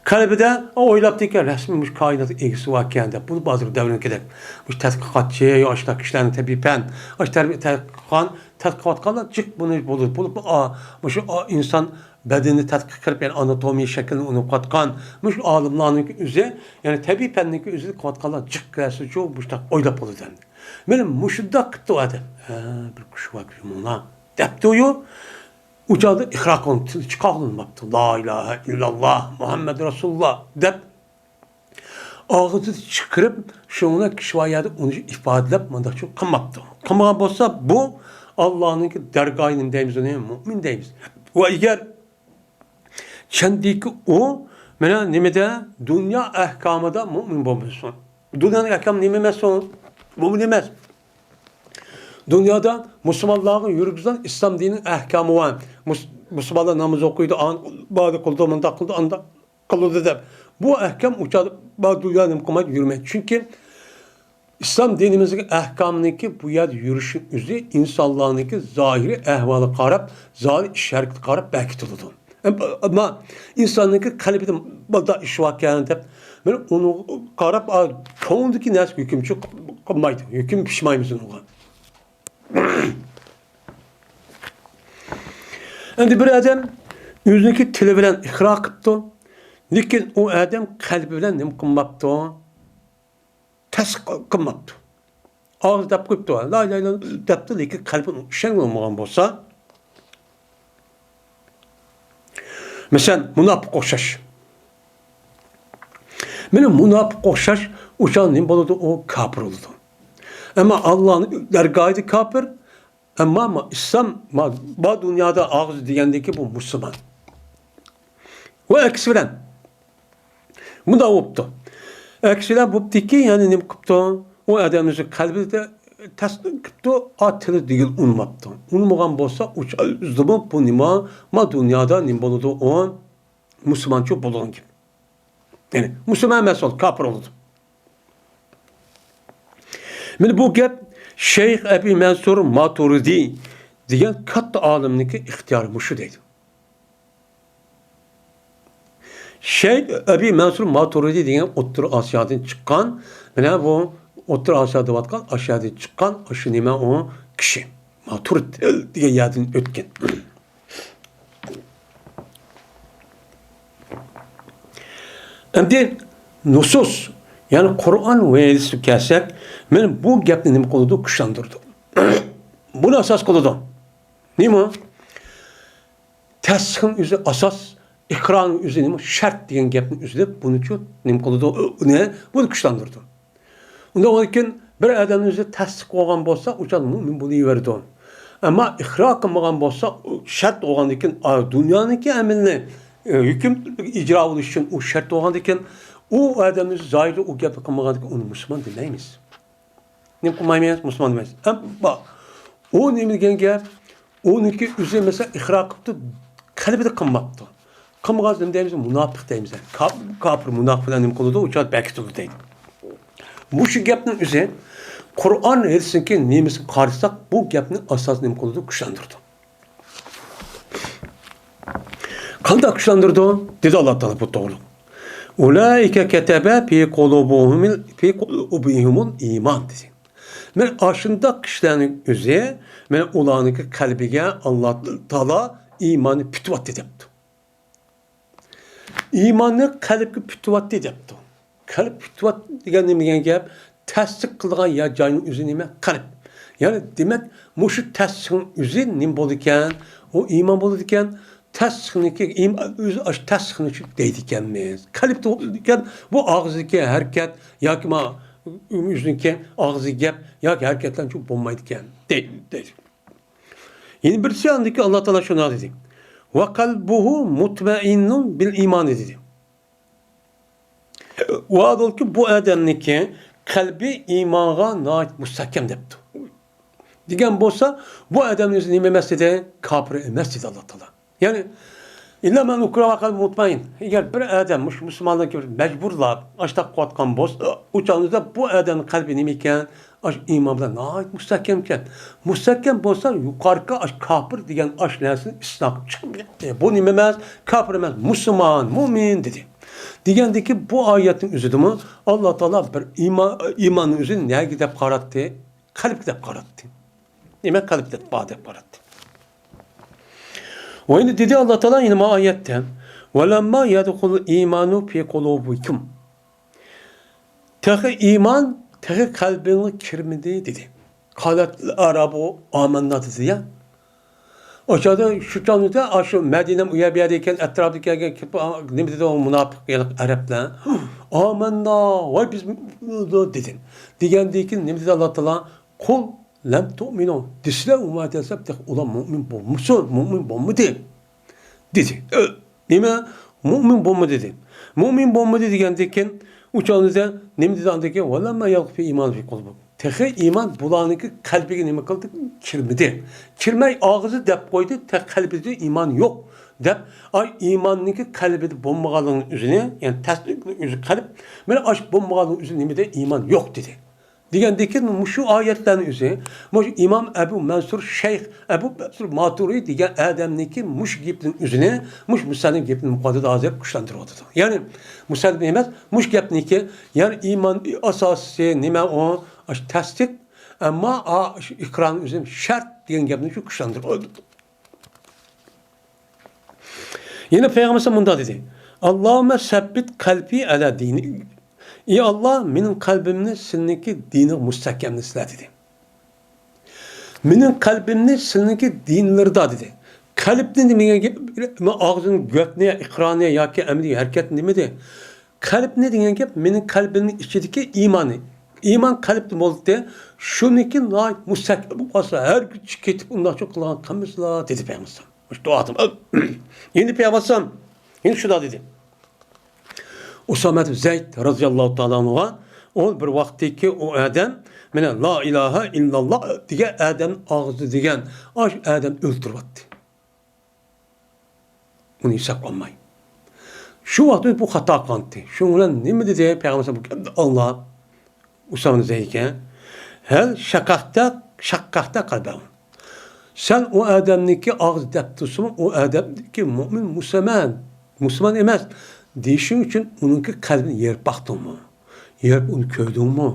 قەلبىدە ئويلاپتىكەن، رەسمىي مۇشۇ كائىناتنىڭ ئىگىسى باركەن دەپ. بۇ ھازىرقى دەۋرنىڭكىدەك مۇشۇ تەتقىقاتچى يا ئاشۇنداق كىشىلەرنىڭ تەبىئىي پەن، ئاشۇ تەربىيە تەتقىقات قىلغان، تەتقىقات قىلغانلار جىق بۇنى بولىدۇ. بولۇپمۇ ئا، مۇشۇ ئا، ئىنسان بەدىنىنى تەتقىق قىلىپ، يەنى ئاناتومىيە شەكلىنى ئۇنىڭ قىلىۋاتقان، مۇشۇ ئالىملارنىڭكى ئۆزى، يەنى تەبىئىي پەننىڭكى ئۆزىدە قىلىۋاتقانلار جىق كىرەسىچۇ، مۇشۇنداق ئويلاپ بولىدۇ ئەمدى. مانا مۇشۇنداق قىپتۇ ئادەم. ھە، بىر كۈچ بار، مۇنا دەپتۇ-يۇ. ئۇ چاغدا ئىقرار قىلغان تىل چىقارغىلى ئۇنىماپتۇ. لا ئىلاھە ئىللاللا، مۇھەممەد رەسۇلۇللا دەپ ئاغزىدا چىقىرىپ، شۇنىڭ بىلەن كىشى بار يەردە ئۇنى ئىپادىلەپ، مۇنداقچە قىلماپتۇ. قىلمىغان بولسا، بۇ ئاللانىڭكى دەرگاھى نېمە دەيمىز ئۇنى؟ مۇئمىن دەيمىز. ۋە ئەگەر چەندىكى ئۇ، مانا نېمىدە، دۇنيا ئەھكامىدا مۇئمىن بولمىسۇن. دۇنيانىڭ ئەھكامى نېمە ئەمەس ئۇ؟ مۇئمىن ئەمەس. دۇنيادا مۇسۇلمانلارغا يۈرگۈزگەن ئىسلام دىنىنىڭ ئەھكامى بار. مۇس-، مۇسۇلمانلار ناماز ئوقۇيدۇ، ئان-، ئىبادەت قىلىدۇ، مۇنداق قىلىدۇ، ئانداق قىلىدۇ دەپ. بۇ ئەھكام ئۇ چاغدا بار دۇنيا نېمە قىلمايدۇ، يۈرمەيدۇ. چۈنكى ئىسلام دىنىمىزنىڭ ئەھكامىنىڭكى بۇ يەردە يۈرۈشى ئۆزى ئىنسانلارنىڭكى زاھىرىي ئەھۋالىغا قاراپ، زاھىرىي ئىش ھەرىكىتىگە قاراپ بەكىتىلىدۇ. ئەم-، ئەمما ئىنساننىڭكى قەلبىدە بۇنداق ئىش باركەن دەپ، مانا ئۇنىڭغا قاراپ، ئا، كۆڭلىدىكى نەرسىگە ھۆكۈم چىق-، قىلمايدۇ، ھۆكۈم پىشمايمىز ئۇنىڭغا. ئەمدى بىر ئادەم ئۆزىنىڭكى تىلى بىلەن ئىقرار قىپتۇ، لېكىن ئۇ ئادەم قەلبى بىلەن نېمە قىلماپتۇ؟ تەستىق قىلماپتۇ. ئاغزى دەپ قويۇپتۇ، لا ئىلاھە ئىللاللا دەپتۇ، لېكىن قەلبى ئىشەنگەن بولمىغان بولسا، مەسىلەن، مۇناپىق ئوخشاش. مانا مۇناپىق ئوخشاش، ئۇ چاغ نېمە بولىدۇ؟ ئۇ كاپىر بولىدۇ. ئەمما ئاللانىڭ دەرگاھىدا كاپىر، ئەمما ما-، ئىسلام، ما-، بار دۇنيادا ئاغزى دېگەندىكى بۇ مۇسۇلمان. ۋە ئەكسى بىلەن، مۇنداق بوپتۇ. ئەكسىچە بوپتۇكى، يەنى نېمە قىپتۇ؟ ئۇ ئادەمنىڭ قەلبىدە تەستىق قىپتۇ، ئا، تىلى دېگىلى ئۇنىماپتۇ. ئۇنىمىغان بولسا، ئۇ چ-، ئۆزىدىمۇ بۇ نېمە؟ ما دۇنيادا نېمە بولىدۇ؟ ئۇ مۇسۇلمانچۇ بولغان گەپ. يەنى مۇسۇلمان ئەمەس بولىدۇ، كاپىر بولىدۇ. مانا بۇ گەپ شەيخ ئەبى مەنسۇر ماتۇرىدى دېگەن كاتتا ئالىمنىڭكى ئىختىيارى مۇشۇ دەيدۇ. شەيخ ئەبى مەنسۇر ماتۇرىدى دېگەن ئوتتۇرا ئاسىيادىن چىققان، مانا بۇ ئوتتۇرا ئاسىيا دەۋاتقان ئاشۇ يەردىن چىققان، ئاشۇ نېمە ئۇ كىشى. ماتۇرىد دېگەن يەردىن ئۆتكەن. ئەمدى نۇسۇس، يەنى قۇرئان ۋە ھەدىسكە كەلسەك، مانا بۇ گەپنى نېمە قىلىدۇ؟ كۈچلەندۈرىدۇ. بۇنى ئاساس قىلىدۇ. نېمە؟ تەستىقنىڭ ئۆزى ئاساس، ئىقرارنىڭ ئۆزى نېمە؟ شەرت دېگەن گەپنى ئۈزۈپ، بۇنىچۇ نېمە قىلىدۇ؟ ئۇنى، بۇنى كۈچلەندۈرىدۇ. ئۇنداق بولغاندىكىن، بىر ئادەمنىڭ ئۆزى تەستىق بولغان بولسا، ئۇ چاغ مۇئمىن بولۇۋېرىدۇ. ئەمما ئىقرار قىلمىغان بولسا، ئۇ شەرت بولغاندىكىن، ئا، دۇنيانىڭكى ئەمىلىنى، ئە، ھۆكۈم ئىجرا بولۇش ئۈچۈن ئۇ شەرت بولغاندىكىن، ئۇ ئادەمنىڭ ئۆزى زاھىردا ئۇ گەپنى قىلمىغاندىكىن، ئۇنى مۇسۇلمان دېمەيمىز. نېمە قىلمايمىز؟ مۇسۇلمان دېمەيمىز. ئەمما ئۇ نېمە دېگەن گەپ؟ ئۇنىڭكى ئۆزى، مەسىلەن، ئىقرار قىپتۇ، قەلبىدە قىلماپتۇ. قىلمىغان نېمە دەيمىز؟ مۇناپىق دەيمىز. كا-، كاپىر، مۇناپىق بىلەن نېمە قىلىدۇ؟ ئۇ چاغ بەكىتىلىدۇ دەيدۇ. مۇشۇ گەپنىڭ ئۆزى قۇرئان ھەدىسنىڭكى نېمىسىگە قارىساق، بۇ گەپنى ئاساس نېمە قىلىدۇ؟ كۈچلەندۈرىدۇ. قانداق كۈچلەندۈرىدۇ؟ دېدى ئاللا تائالا بۇ توغرىلىق. ئۇلائىكە كەتەبە پى قۇلۇبىھىمۇل، پى قۇلۇبىھىمۇل ئىمان دېدى. مانا ئاشۇنداق كىشىلەرنىڭ ئۆزى، مانا ئۇلارنىڭكى قەلبىگە ئاللا تائالا ئىماننى پۈتۈۋەتتى دەپتۇ. ئىماننى قەلبكە پۈتۈۋەتتى دەپتۇ. قەلب پۈتۈۋەت دېگەن نېمە دېگەن گەپ؟ تەستىق قىلىدىغان يەر جاينىڭ ئۆزى نېمە؟ قەلب. يەنى دېمەك، مۇشۇ تەستىقنىڭ ئۆزى نېمە بولىدىكەن؟ ئۇ ئىمان بولىدىكەن. تەستىقنىڭكى ئىم-، ئۆزى ئاشۇ تەستىقنى شۇ دەيدىكەنمىز. قەلبتە بولىدىكەن، بۇ ئاغزىدىكى ھەرىكەت ياكى ما-، ئۆزىنىڭكى ئاغزىدىكى گەپ ياكى ھەرىكەتلەر شۇ بولمايدىكەن. دەيدۇ، دەيدۇ. يەنە بىرسى ئاندىكى ئاللا تائالا شۇنداق دېدى. ۋە قەلبۇھۇ مۇتمەئىننۇن بىل ئىمانى دېدى. ۋاھالكى، بۇ ئادەمنىڭكى قەلبى ئىمانغا ناھايىتى مۇستەھكەم دەپتۇ. دېگەن بولسا، بۇ ئادەمنىڭ ئۆزى نېمە ئەمەس دېدى؟ كاپىر ئەمەس دېدى ئاللا تائالا. يەنى، «إلا من أكره وقلبه مطمئن». ئەگەر بىر ئادەم مۇشۇ مۇسۇلمانلارنى مەجبۇرلاپ ئاشتاق قىلىۋاتقان بولسا، ئۇ چاغدا بۇ ئادەمنىڭ قەلبى نېمە ئىكەن؟ ئاش ئىمان بىلەن ناھايىتى مۇستەھكەم ئىكەن. مۇستەھكەم بولسا، يۇقىرىقى ئاش كاپىر دېگەن ئاش نەرسىنى ئىستىسنا قىلىپ چىقىپ كەتتى. بۇ نېمە ئەمەس؟ كاپىر ئەمەس، مۇسۇلمان، مۇئمىن دېدى. دېگەندىكى بۇ ئايەتنىڭ ئۆزىدىمۇ ئاللا تائالا بىر ئىمان، ئىماننىڭ ئۆزىنى نەگە دەپ قاراتتى؟ قەلبكە دەپ قاراتتى. نېمە قەلبتە بار دەپ قاراتتى. ۋە ئەمدى دېدى ئاللا تائالا يەنە ما ئايەتتە، «ولما يدخل الإيمان في قلوبكم». تېخى ئىمان، تېخى قەلبىڭگە كىرمىدى دېدى. قالت الأعراب آمنا دېدى يا. ئاشۇ چاغدا، شۇ چاغدا، ئاشۇ مەدىنە ئۇ يەر بۇ يەردە ئىكەن، ئەتراپتا كەلگەن كىپ-، نېمە دېدى ئۇ مۇناپىق يەنى ئەرەبلەر؟ «ئامەننا، ۋاي بىز» دېدى. دېگەندىن كېيىن نېمە دېدى ئاللا تائالا؟ «قل لم تؤمنوا» دېسىلە، ئۇ مۇئمىن دېسە، تېخى ئۇلار مۇئمىن بولمىسۇن، مۇئمىن بولمىدى دېدى. نېمە؟ مۇئمىن بولمىدى دېدى. مۇئمىن بولمىدى دېگەندىن كېيىن، ئۇ چاغدا نېمە دېدى ئاندىن كېيىن؟ «ولما يدخل الإيمان في قلوبكم». تېخى ئىمان بۇلارنىڭكى قەلبىگە نېمە قىلدى؟ كىرمىدى. كىرمەي ئاغزى دەپ قويدى، تېخى قەلبىدە ئىمان يوق دەپ، ئاي ئىماننىڭكى قەلبىدە بولمىغانلىقىنىڭ ئۆزىنى، يەنى تەسدىقنىڭ ئۆزى قەلب، مانا ئاش بولمىغانلىقىنىڭ ئۆزى نېمىدە؟ ئىمان يوق دېدى. دېگەندىكىن مۇشۇ ئايەتلەرنىڭ ئۆزى، مۇشۇ ئىمام ئەبۇ مەنسۇر شەيخ ئەبۇ مەنسۇر ماتۇرىي دېگەن ئادەمنىڭكى مۇشۇ گېپىنىڭ ئۆزىنى، مۇشۇ مۇسەننىپ گېپىنى مۇقەددەس ھازىر كۈچلەندۈرۈۋاتىدۇ. يەنى مۇسەننىپ ئەمەس، مۇشۇ گەپنىڭكى، يەنى ئىمان ئاساسى نېمە ئۇ؟ ئاشۇ تەسدىق، ئەمما ئا-، شۇ ئىقرارنىڭ ئۆزى شەرت دېگەن گەپنى شۇ كۈچلەندۈرۈۋاتىدۇ. يەنە پەيغەمبەر مۇنداق دېدى، «اللهم ثبت قلبي على دينك». ئى ئاللا، مېنىڭ قەلبىمنى سېنىڭكى دىنىغا مۇستەھكەملىسىلە دېدى. مېنىڭ قەلبىمنى سېنىڭكى دىنلىرىدا دېدى. قەلبنى دېمىگەن گەپ، ئاغزىنىڭ گۆپنى، ئىقرارنى ياكى ئەمەلىي ھەرىكەتنى دېمىدى. قەلبنى دېگەن گەپ مېنىڭ قەلبىمنىڭ ئىچىدىكى ئىمانى. ئىمان قەلبتە بولدى. شۇنىڭكى ناھايىتى مۇستەھكەم بولۇپ قالسا، ھەرگىز چىقىپ كېتىپ ئۇنداق چوڭ قىلغان قىلمىسىلا دېدى پەيغەمبەر. مۇشۇ دۇئادىن. يەنە پەيغەمبەر ئەلەيھىسسالام يەنە شۇنداق دېدى. ئۇسامە ئىبن زەيد رەزىياللاھۇ تائالا ئەنھۇغا، ئۇ بىر ۋاقىتتىكى ئۇ ئادەم، مانا، لا ئىلاھە ئىللاللا دېگەن ئادەم ئاغزىدا دېگەن، ئاشۇ ئادەم ئۆلتۈرۈۋەتتى. ئۇنى ھېسابقا ئالماي. شۇ ۋاقىتتا بۇ خاتا قىلغانتى. شۇنىڭ بىلەن نېمە دېدى پەيغەمبەر بۇ گەپنى ئاڭلاپ؟ ئۇسامە زەيدكە، «ھەل شەققەقتە، شەققەقتە قەلبەھۇ. سەن ئۇ ئادەمنىڭكى ئاغزى دەپ تۇرسىمۇ، ئۇ ئادەمنىڭكى مۇئمىن مۇسۇلمان، مۇسۇلمان ئەمەس دېيىشىڭ ئۈچۈن ئۇنىڭكى قەلبىنى يېرىپ باقتىڭمۇ؟ يېرىپ ئۇنى كۆردۈڭمۇ؟»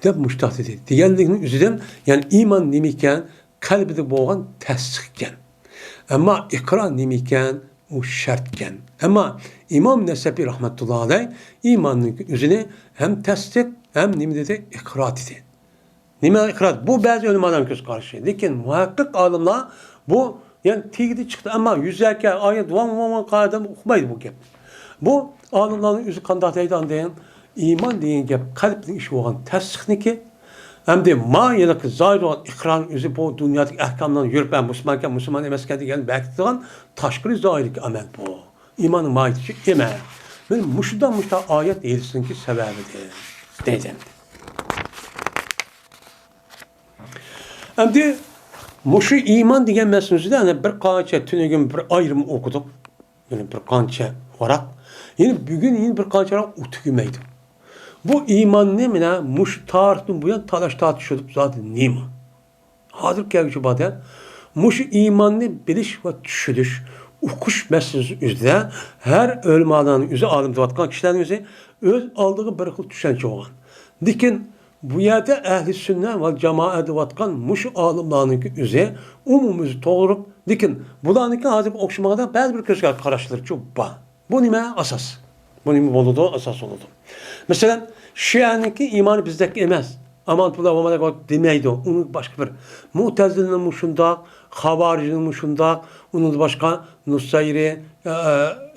دەپ مۇشتاق دېدى. دېگەنلىكنىڭ ئۆزىدىن، يەنى ئىمان نېمە ئىكەن؟ قەلبىدە بولغان تەسدىق ئىكەن. ئەمما ئىقرار نېمە ئىكەن؟ ئۇ شەرتكەن. ئەمما ئىمام نەسەپى رەھمەتۇللا ئەلەي ئىماننىڭ ئۆزىنى ھەم تەسدىق، ھەم نېمە دېدى؟ ئىقرار دېدى. نېمە ئىقرار؟ بۇ بەزى ئۆلىمالارنىڭ كۆز قارىشى. لېكىن مۇھەققىق ئالىملار بۇ، يەنى تېگىدە چىقتى، ئەمما يۈزەكى ئايەت ۋاڭ ۋاڭ ۋاڭ قىلغان ئادەم ئۇقمايدۇ بۇ گەپنى. بۇ ئالىملارنىڭ ئۆزى قانداق دەيدۇ ئاندىن؟ ئىمان دېگەن گەپ قەلبنىڭ ئىشى بولغان تەسدىقنىكى. ئەمدى ما ھېلىقى زاھىر بولغان ئىقرارنىڭ ئۆزى بۇ دۇنيادىكى ئەھكاملارنى يۈرۈپ، ھە، مۇسۇلمانكەن، مۇسۇلمان ئەمەسكەن دېگەننى بەكىتىدىغان تاشقىرى زاھىرىي ئەمەل بۇ. ئىماننىڭ ماھىيىتى شۇ ئەمەس. مانا مۇشۇنداق، مۇشۇنداق ئايەت ھېلىسىنىڭكى سەۋەبىدىر دەيدۇ. ئەمدى مۇشۇ ئىمان دېگەن مەسىلىسىدە يەنە بىر قانچە تۈنۈگۈن بىر ئايرىم ئوقۇدۇق. يەنە بىر قانچە ۋاراق. يەنە بۈگۈن يەنە بىر قانچە ۋاراق ئۇ تۈگىمەيدۇ. بۇ ئىماننى مانا مۇشۇ تارىختىن بۇيان تالاش تارتىشىدۇ زادى نېمە؟ ھازىر كەلگۈچە باردا مۇشۇ ئىماننى بىلىش ۋە چۈشىنىش، ئۇقۇش مەسىلىسى ئۈستىدە ھەر ئۆلىمالارنىڭ ئۆزى، ئالىم دەۋاتقان كىشىلەرنىڭ ئۆزى ئۆز ئالدىغا بىر خىل چۈشەنچە بولغان. لېكىن بۇ يەردە ئەھلى سۈننە ۋە جامائە دەۋاتقان مۇشۇ ئالىملارنىڭكى ئۆزى ئومۇمىي ئۆزى توغرا، لېكىن بۇلارنىڭكى ھازىرقى ئوخشىمىغان بەزى بىر كۆز قاراشلىرىچۇ بار. بۇ نېمە ئاساس؟ بۇ نېمە بولىدۇ؟ ئاساس بولىدۇ. مەسىلەن، شىئەنىڭكى ئىمانى بىزدەك ئەمەس. ئامانەتۇللا ۋە مەلائىكەتۇ دېمەيدۇ. ئۇنىڭ باشقا بىر مۇتەزىلىنىڭمۇ شۇنداق، خاۋارىجنىڭمۇ شۇنداق، ئۇنىڭدىن باشقا نۇسەيرى، ئە،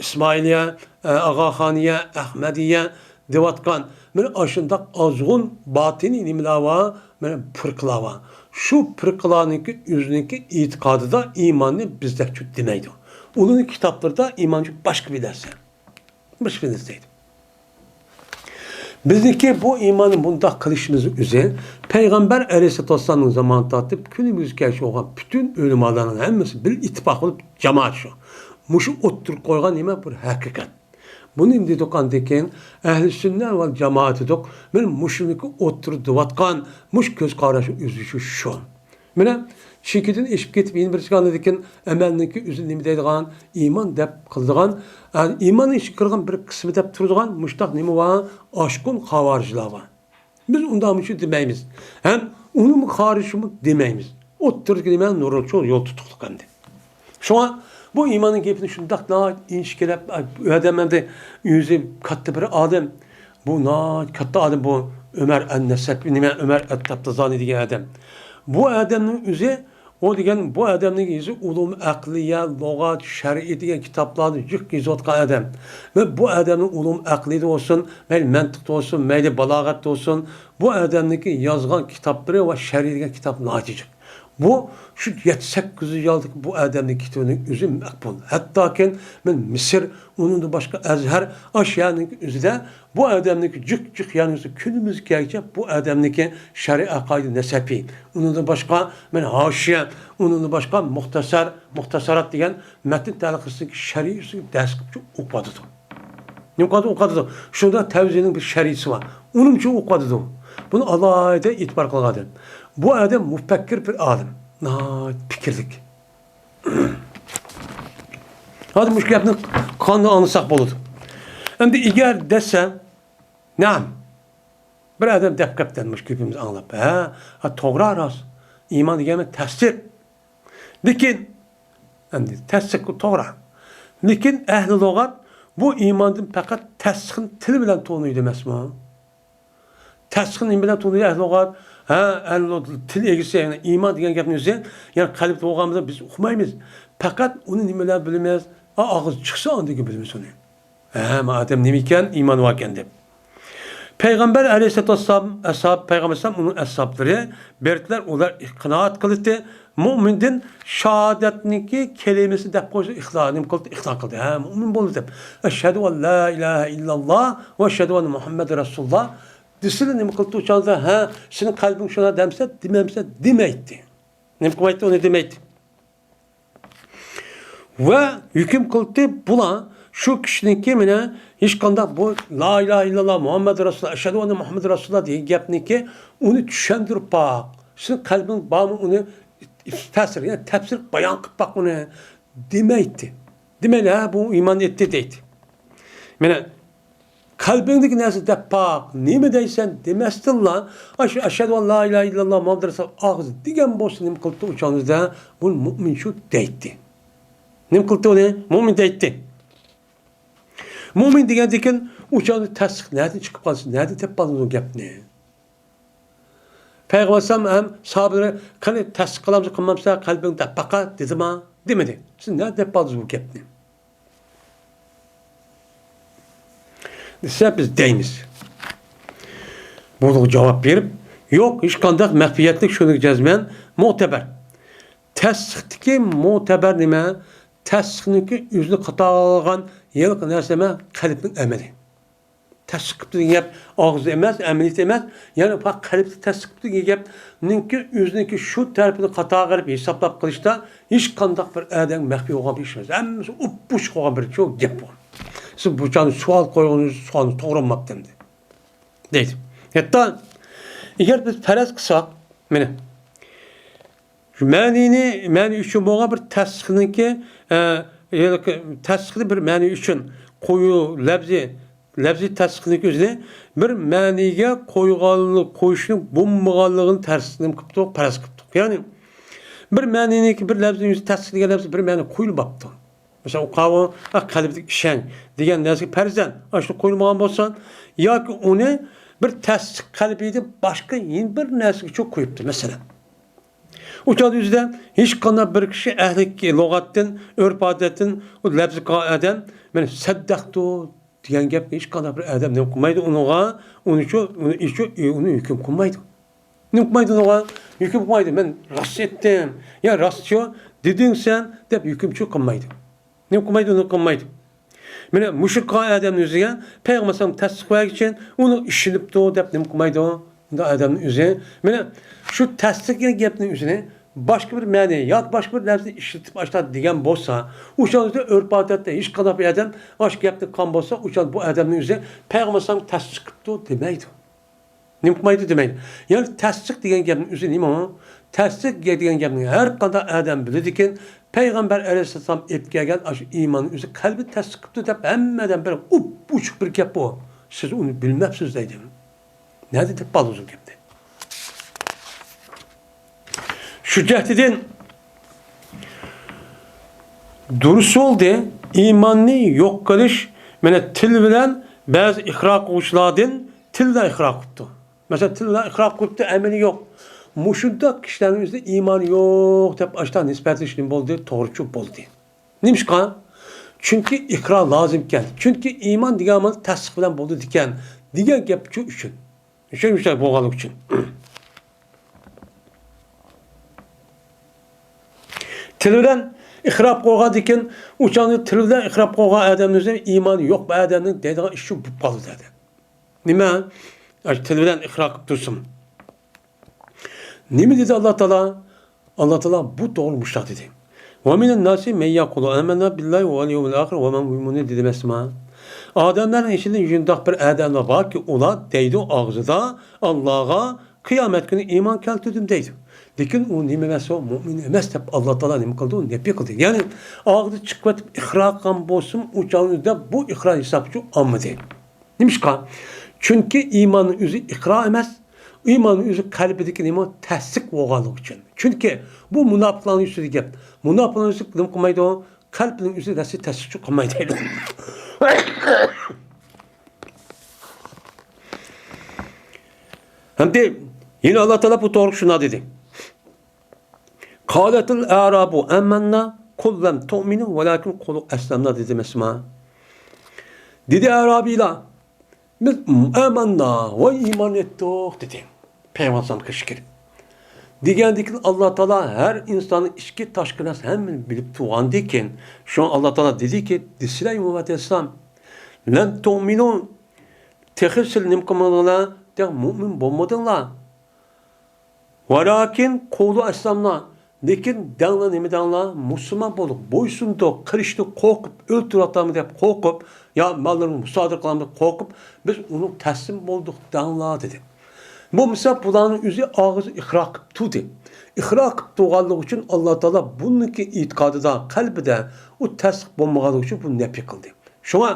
ئىسمائىلىيە، ئە، ئاغاخانىيە، ئەخمەدىيە، دەۋاتقان، مانا ئاشۇنداق ئازغۇن باتىنىي نېمىلەر بار، مانا پىرقىلار بار. شۇ پىرقىلارنىڭكى ئۆزىنىڭكى ئېتىقادىدا ئىماننى بىزدەكچە دېمەيدۇ. ئۇلارنىڭ كىتابلىرىدا ئىمانچۇ باشقا بىر نەرسە. باشقا بىر نەرسە دەيدۇ. بىزنىڭكى بۇ ئىماننى بۇنداق قىلىشىمىزنىڭ ئۆزى پەيغەمبەر ئەلەيھىسسالاتۇ ۋەسسالامنىڭ زامانى تارتىپ كۈنىمىزگىچە بولغان پۈتۈن ئۆلىمالارنىڭ ھەممىسى بىر ئىتتىپاق بولۇپ، جامائەت شۇ. مۇشۇ ئوتتۇرىغا قويغان نېمە؟ بىر ھەقىقەت. بۇنى دېدۇق ئاندىن كېيىن، ئەھلى سۈننە ۋەل جامائەت دېدۇق. مانا مۇشۇنىڭكى ئوتتۇرىدا تۇرۇۋاتقان مۇشۇ كۆز قاراشنىڭ ئۆزى شۇ، شۇ. مانا، چېكىدىن ئېشىپ كېتىپ، يەنە بىرسىگە ئاندىن كېيىن ئەمەلنىڭكى ئۆزى نېمە دەيدىغان، ئىمان دەپ قىلىدىغان، ئە، ئىماننىڭ ئىچىگە كىرىدىغان بىر قىسمى دەپ تۇرىدىغان مۇشۇنداق نېمە بار، ئاشقۇن خاۋارىجلار بار. بىز ئۇنداق مۇشۇ دېمەيمىز. ھەم ئۇنىمۇ خارىجمۇ دېمەيمىز. ئوتتۇرىدىكى نېمە؟ نۇرغۇن چوڭ يول تۇتۇقلۇق ئەمدى. شۇڭا بۇ ئىماننىڭ گېپىنى شۇنداق ناھايىتى ئىنچىكىلەپ، ئۇ ئادەم ئەمدى ئۆزى كاتتا بىر ئالىم. بۇ ناھايىتى كاتتا ئالىم بۇ ئۆمەر ئەن-نەسەپى، نېمە، ئۆمەر ئەت-تەپتازانى دېگەن ئادەم. بۇ ئادەمنىڭ ئۆزى، ئۇ دېگەن بۇ ئادەمنىڭ يېزى ئۇلۇم ئەقلىيە، لۇغەت، شەرئى دېگەن كىتابلارنى جىق يېزىۋاتقان ئادەم. ۋە بۇ ئادەمنىڭ ئۇلۇم ئەقلىيەدە بولسۇن، مەيلى مەنتىقتا بولسۇن، مەيلى بالاغەتتە بولسۇن، بۇ ئادەمنىڭكى يازغان كىتابلىرى ۋە شەرئى دېگەن كىتاب ناھايىتى جىق. بۇ شۇ يەتتە سەككىز يىل يالدىكى بۇ ئادەمنىڭ كىتابىنىڭ ئۆزى مەقبۇل. ھەتتاكى مەن مىسىر، ئۇنىڭدىن باشقا ئەزھەر، ئاشۇ يەرنىڭ ئۆزىدە بۇ ئادەمنىڭكى جىق جىق يەرنىڭ ئۆزى كۈنىمىزگىچە بۇ ئادەمنىڭكى شەرئى ئەقايىد نەسەپى. ئۇنىڭدىن باشقا مەن ھاشىيە، ئۇنىڭدىن باشقا مۇختەسەر، مۇختەسەرات دېگەن مەتن تەلقىسىدىكى شەرھى ئۈستىگە دەرس قىلىپ ئوقۇۋاتىدۇ. نېمە قىلىدۇ؟ ئوقۇۋاتىدۇ. شۇندا تەۋزىنىڭ بىر شەرھىسى بار. ئۇنىمۇ ئوقۇۋاتىدۇ. بۇنى ئالاھىدە ئېتىبار قىلغان ئادەم. بۇ ئادەم مۇپەككىر بىر ئالىم. ناھايىتى پىكىرلىك. ھازىر مۇشۇ گەپنى قانداق ئاڭلىساق بولىدۇ؟ ئەمدى ئەگەر دېسە، نەم، بىر ئادەم دەپ قاپتۇ مۇشۇ گېپىمىزنى ئاڭلاپ. ھە، ھە، توغرا، راست. ئىمان دېگەن تەستىق. لېكىن، ئەمدى تەستىق توغرا. لېكىن ئەھلى لۇغەت بۇ ئىماندىن پەقەت تەستىقنى تىل بىلەن تونۇيدۇ ئەمەسمۇ؟ تەستىقنى نېمە بىلەن تونۇيدۇ ئەھلى لۇغەت؟ ھە، ئەھلى لۇغەت تىل ئىگىسى، يەنى ئىمان دېگەن گەپنى ئۆزى، يەنى قەلبتە بولغان بولسا بىز ئۇقمايمىز. پەقەت ئۇنى نېمە بىلەن بىلىمىز؟ ئا، ئاغزى چىقسا ئاندىن كېيىن بىلىمىز ئۇنى. ھە، مۇ ئادەم نېمە ئىكەن؟ ئىمانى بار ئىكەن دەپ. پەيغەمبەر ئەلەيھىسسالاتۇ ۋەسسالام، ئەسھاب، پەيغەمبەر ئەلەيھىسسالام، ئۇنىڭ ئەسھابلىرى بەردىلەر، ئۇلار قانائەت قىلدى. مۇئمىندىن شاھادەتنىڭكى كەلىمىسى دەپ قويسا ئىقرار، نېمە قىلدى؟ ئىقرار قىلدى. ھە، مۇئمىن بولدى دەپ. ئەشھەدۇ ئەن لا ئىلاھە ئىللاللا ۋە ئەشھەدۇ ئەننە مۇھەممەدەن رەسۇلۇللا دېسىلا نېمە قىلدى ئۇ چاغدا؟ ھە، سېنىڭ قەلبىڭ شۇنداق دەمسە، دېمەمسە، دېمەيتتى. نېمە قىلمايتتى؟ ئۇنى دېمەيتتى. ۋە ھۆكۈم قىلدى، بۇلار شۇ كىشىنىڭكى مانا ھېچقانداق بۇ لا ئىلاھە ئىللاللا مۇھەممەد رەسۇلۇللا، ئەشھەدۇ ئەننە مۇھەممەد رەسۇلۇللا دېگەن گەپنىكى ئۇنى چۈشەندۈرۈپ باق. سېنىڭ قەلبىڭ بارمۇ ئۇنى تەسىر، يەنى تەپسىر بايان قىلىپ باق ئۇنى دېمەيتتى. دېمەيلى، ھە، بۇ ئىمان ئېيتتى دەيتتى. مانا قەلبىڭدىكى نەرسە دەپ باق، نېمە دەيسەن دېمەستىنلا، ئاشۇ ئەشھەدۇ ئەن لا ئىلاھە ئىللاللا مۇھەممەد رەسۇلۇللا ئاغزى دېگەن بولسا نېمە قىلىپتۇ ئۇ چاغدا؟ بۇ مۇئمىن شۇ دەيتتى. نېمە قىلىپتۇ ئۇنى؟ مۇئمىن دەيتتى. مۇئمىن دېگەندىكىن ئۇ چاغدا تەستىق نەدىن چىقىپ قالسا، نەدىن تېپىپ قالدىڭىز ئۇ گەپنى؟ پەيغەمبەر ئەلەيھىسسالام ھەم ساھابىلىرى، قېنى تەستىق قىلامسەن، قىلمامسەن، قەلبىڭ دەپ باقا دېدىما؟ دېمىدى. سىز نەدىن دەپ قالدىڭىز بۇ گەپنى؟ دېسە، بىز دەيمىز. بۇنىڭغا جاۋاب بېرىپ، يوق، ھېچقانداق مەخپىيەتلىك، شۇنىڭغا جەزمەن مۇتەبەر. تەستىقتىكى مۇتەبەر نېمە؟ تەستىقنىڭكى ئۆزىنى قاتارغا ئالغان ھېلىقى نەرسە نېمە؟ قەلبنىڭ ئەمەلى. تەستىق قىپتۇ دېگەن گەپ ئاغزىدا ئەمەس، ئەمەلىيەتتە ئەمەس، يەنى پەقەت قەلبتە تەستىق قىپتۇ دېگەن گەپنىڭكى ئۆزىنىڭكى شۇ تەرىپىنى قاتارغا ئېلىپ ھېسابلاپ قىلىشتا ھېچقانداق بىر ئادەم مەخپىي بولغان بىر ئىش ئەمەس. ھەممىسى ئوپئوچۇق بولغان بىر شۇ گەپ بۇ. سىز بۇ چاغدا سوئال قويغىنىڭىز سوئالنى توغرا بولماپتۇ ئەمدى. دەيدۇ. ھەتتا ئەگەر بىز پەرەز قىلساق، مانا، شۇ مەنىنى، مەنى ئۈچۈن بولغان بىر تەستىقنىڭكى، ئە، ھېلىقى تەستىقنى بىر مەنى ئۈچۈن قويۇ، لەپزى، لەپزى تەستىقنىڭكى ئۆزىنى بىر مەنىگە قويغان، قويۇشنى بولمىغانلىقىنى تەستىق نېمە قىپتۇق؟ پەرەز قىپتۇق. يەنى بىر مەنىنىڭكى بىر لەپزىنىڭ ئۆزى تەستىق دېگەن لەپزى بىر مەنە قويۇلۇپتۇ. مەسىلەن، ئۇ قاۋۇ، ئا، قەلبىدىكى ئىشەنچ دېگەن نەرسىگە پەرزەن، ئاشۇ قويۇلمىغان بولسا، ياكى ئۇنى بىر تەستىق قەلبىدىن باشقا يەنە بىر نەرسىگىچۇ قويۇپتۇ، مەسىلەن. ئۇ چاغدا ئۆزىدە ھېچقانداق بىر كىشى ئەھلى لۇغەتتىن، ئۆرپ-ئادەتتىن ئۇ لەپزى قىلغان ئادەم، مانا، سەددەقتۇ دېگەن گەپنى ھېچقانداق بىر ئادەم نېمە قىلمايدۇ ئۇنىڭغا، ئۇنىچۇ، ئۇنى، ئۇنى ھۆكۈم قىلمايدۇ. نېمە قىلمايدۇ ئۇنىڭغا؟ ھۆكۈم قىلمايدۇ. مەن راست ئېيتتىم، يا راستچۇ دېدىڭ سەن دەپ ھۆكۈمچۇ قىلمايدۇ. نېمە قىلمايدۇ؟ ئۇنى قىلمايدۇ. مانا مۇشۇ قىلغان ئادەمنىڭ ئۆزىگە پەيغەمبەر ئەلەيھىسسالام تەستىق بەرگەن ئۈچۈن ئۇنى ئىشىنىپتۇ دەپ نېمە قىلمايدۇ؟ ئۇنداق ئادەمنىڭ ئۆزى. مانا شۇ تەستىق دېگەن گەپنىڭ ئۆزىنى باشقا بىر مەنى ياكى باشقا بىر نەرسىنى ئىشلىتىپ ئاشۇنداق دېگەن بولسا، ئۇ چاغدا ئۆرپ-ئادەتتە ھېچقانداق بىر ئادەم ئاشۇ گەپنى قىلغان بولسا، ئۇ چاغدا بۇ ئادەمنىڭ ئۆزى پەيغەمبەر ئەلەيھىسسالام تەستىق قىپتۇ دېمەيدۇ. نېمە قىلمايدۇ دېمەيدۇ. يەنى تەستىق دېگەن گەپنىڭ ئۆزى نېمە ئۇ؟ تەستىق دېگەن گەپنى ھەر قانداق ئادەم بىلىدىكەن، پەيغەمبەر ئەلەيھىسسالام ئېلىپ كەلگەن ئاشۇ ئىماننىڭ ئۆزى قەلبى تەستىق قىپتۇ دەپ ھەممە ئادەم بىر ئوپئوچۇق بىر گەپ بۇ. سىز ئۇنى بىلمەپسىز دەيدۇ. نەدە دەپ بالا ئۇزۇن گەپنى. شۇ جەھەتتىن دۇرۇس بولدى. ئىماننى يوق قىلىش، مانا تىل بىلەن بەزى ئىقرار قىلغۇچىلاردىن تىلدا ئىقرار قىپتۇ. مەسىلەن، تىلدا ئىقرار قىپتۇ، ئەمىلى يوق. مۇشۇنداق كىشىلەرنىڭ ئۆزىدە ئىمانى يوق دەپ ئاشتا نىسبەتلىشىش نېمە بولدى؟ توغرا چۈشۈپ بولدى. نېمىشقا؟ چۈنكى ئىقرار لازىمكەن. چۈنكى ئىمان دېگەن ئەمەل تەستىق بىلەن بولىدىكەن دېگەن گەپ شۇ ئۈچۈن. شۇ مۇشۇنداق بولغانلىقى ئۈچۈن. تىل بىلەن ئىقرار قىلغاندىكىن، ئۇ چاغدا تىل بىلەن ئىقرار قىلغان ئادەمنىڭ ئۆزى ئىمانى يوق بىر ئادەمنىڭ دەيدىغان ئىشى بولۇپ قالىدۇ دەدى. نېمە؟ ئاشۇ تىل بىلەن ئىقرار قىلىپ تۇرسۇن. نېمە دېدى ئاللا تائالا؟ ئاللا تائالا بۇ توغرا مۇشۇنداق دېدى. «ومن الناس من يقول آمنا بالله واليوم الآخر وما هم بمؤمنين» دېدى ئەمەسمۇ؟ ئادەملەرنىڭ ئىچىدە شۇنداق بىر ئادەملەر باركى، ئۇلار دەيدۇ ئاغزىدا، ئاللاغا، قىيامەت كۈنى ئىمان كەلتۈردۈم دەيدۇ. لېكىن ئۇ نېمە ئەمەس، ئۇ مۇئمىن ئەمەس دەپ ئاللا تائالا نېمە قىلدى؟ ئۇنى نەپى قىلدى. يەنى ئاغزىدا چىقىۋېتىپ ئىقرار قىلغان بولسىمۇ، ئۇ چاغدا بۇ ئىقرار ھېسابقا ئالمىدى. نېمىشقا؟ چۈنكى ئىماننىڭ ئۆزى ئىقرار ئەمەس، ئىماننىڭ ئۆزى قەلبىدىكى نېمە؟ تەستىق بولغانلىقى ئۈچۈن. چۈنكى بۇ مۇناپىقلارنىڭ ئۈستىدىكى گەپ. مۇناپىقلارنىڭ ئۆزى نېمە قىلمايدۇ؟ قەلبىنىڭ ئۆزى رەسمىي تەستىق قىلمايدۇ. ھەمدە يەنە ئاللا تائالا بۇ توغرا شۇنداق دېدى. قالت الأعراب آمنا قل لم تؤمنوا ولكن قولوا أسلمنا دېدى ئەمەسمۇ؟ دېدى ئەرابىيلار، بىز ئاماننا، ۋاي ئىمان ئېيتتۇق دېدى. پەيغەمبەر ئەلەيھىسسالام قېشىغا كېلىپ. دېگەندىكىن ئاللا تائالا ھەر ئىنساننىڭ ئىچكى تاشقى نەرسە ھەممىنى بىلىپ تۇرغاندىكىن، شۇڭا ئاللا تائالا دېدىكى، دېسىلە مۇھەممەد ئەلەيھىسسالام، لەم تۇئمىنۇ، تېخى سىلەر نېمە قىلمىدىڭلار؟ تېخى مۇئمىن بولمىدىڭلار. ۋالاكىن قۇلۇ ئەسلەمنا، لېكىن دەڭلار نېمە دەڭلار؟ مۇسۇلمان بولدۇق، بويسۇندۇق، قىلىچتىن قورقۇپ، ئۆلتۈرۈۋاتامدۇ دەپ قورقۇپ، يا ماللىرىمىزنى مۇسادىرە قىلامدۇ دەپ قورقۇپ، بىز ئۇنىڭ تەسلىم بولدۇق دەڭلار دېدى. بولمىسا بۇلارنىڭ ئۆزى ئاغزى ئىقرار قىلىپ تۇردى. ئىقرار قىلىپ تۇرغانلىقى ئۈچۈن ئاللا تائالا بۇنىڭكى ئېتىقادىدا، قەلبىدە ئۇ تەستىق بولمىغانلىقى ئۈچۈن بۇنى نەپى قىلدى. شۇڭا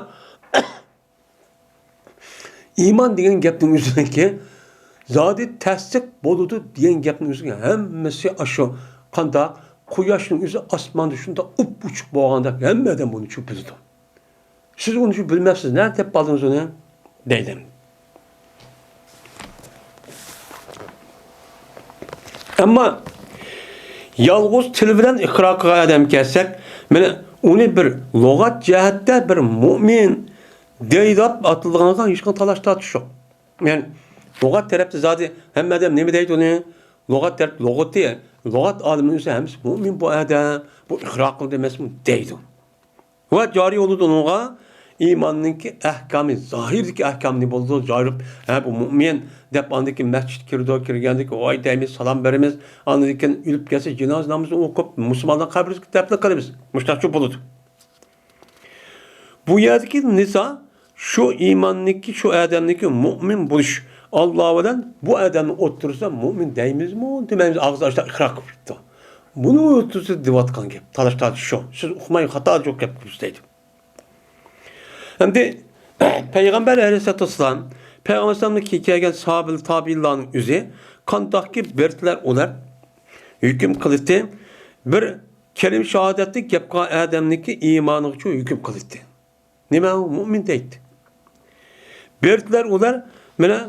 ئىمان دېگەن گەپنىڭ ئۆزىدىكى زادى تەستىق بولىدۇ دېگەن گەپنىڭ ئۆزىگە ھەممىسى ئاشۇ قانداق قۇياشنىڭ ئۆزى ئاسماندا شۇنداق ئۇپئوچۇق بولغاندەك ھەممە ئادەم بۇنى چۈشىنىپ بىلىدۇ. سىز ئۇنى شۇ بىلمەپسىز، نەدە دەپ قالدىڭىز ئۇنى؟ دەيدۇ. ئەمما يالغۇز تىل بىلەن ئىقرار قىلغان ئادەمگە كەلسەك، مانا ئۇنى بىر لۇغەت جەھەتتە بىر مۇئمىن دەيدۇ دەپ ئاتىلىدىغانغا ھېچقانداق تالاش تارتىش يوق. يەنى لۇغەت تەرەپتە زادى ھەممە ئادەم نېمە دەيدۇ ئۇنى؟ لۇغەت تەرەپ لۇغىتى، لۇغەت ئالىمىنىڭ ئۆزى ھەممىسى مۇئمىن بۇ ئادەم، بۇ ئىقرار قىلدى ئەمەسمۇ دەيدۇ. ۋە جارى بولىدۇ ئۇنىڭغا ئىماننىڭكى ئەھكامى، زاھىرىدىكى ئەھكامى نېمە بولىدۇ؟ جارى، ھە، بۇ مۇئمىن دەپ ئاندىن كېيىن مەسچىتكە كىرىدۇ، كىرگەندىن كېيىن ۋاي دەيمىز، سالام بېرىمىز، ئاندىن كېيىن ئۆلۈپ كەتسە جىنازا نامىزىنى ئوقۇپ، مۇسۇلمانلار قەبرىسىگە دەپنە قىلىمىز. مۇشۇنداقچە بولىدۇ. بۇ يەردىكى نىزا شۇ ئىماننىڭكى، شۇ ئادەمنىڭكى مۇئمىن بولۇش، ئاللا بىلەن بۇ ئادەمنىڭ ئوتتۇرىسىدا مۇئمىن دەيمىزمۇ دېمەيمىز، ئاغزىدا ئاشۇنداق ئىقرار قىلىپ كېتىپتۇ. بۇنىڭ ئوتتۇرىسىدا دېۋاتقان گەپ، تالاش تارتىش شۇ. سىز ئۇقماي خاتا جوق گەپ قىلىپسىز دەيدۇ. ئەمدى پەيغەمبەر ئەلەيھىسسالاتۇ ۋەسسالام، پەيغەمبەر ئەلەيھىسسالامدىن كېيىن كەلگەن ساھابىلەر، تابىئىنلارنىڭ ئۆزى قانداقكى بىردىلەر ئۇلار ھۆكۈم قىلىتتى، بىر كەلىمە شاھادەتلىك گەپ قىلغان ئادەمنىڭكى ئىمانىغىچۇ ھۆكۈم قىلىتتى. نېمە ئۇ مۇئمىن دەيتتى. بىردىلەر ئۇلار مانا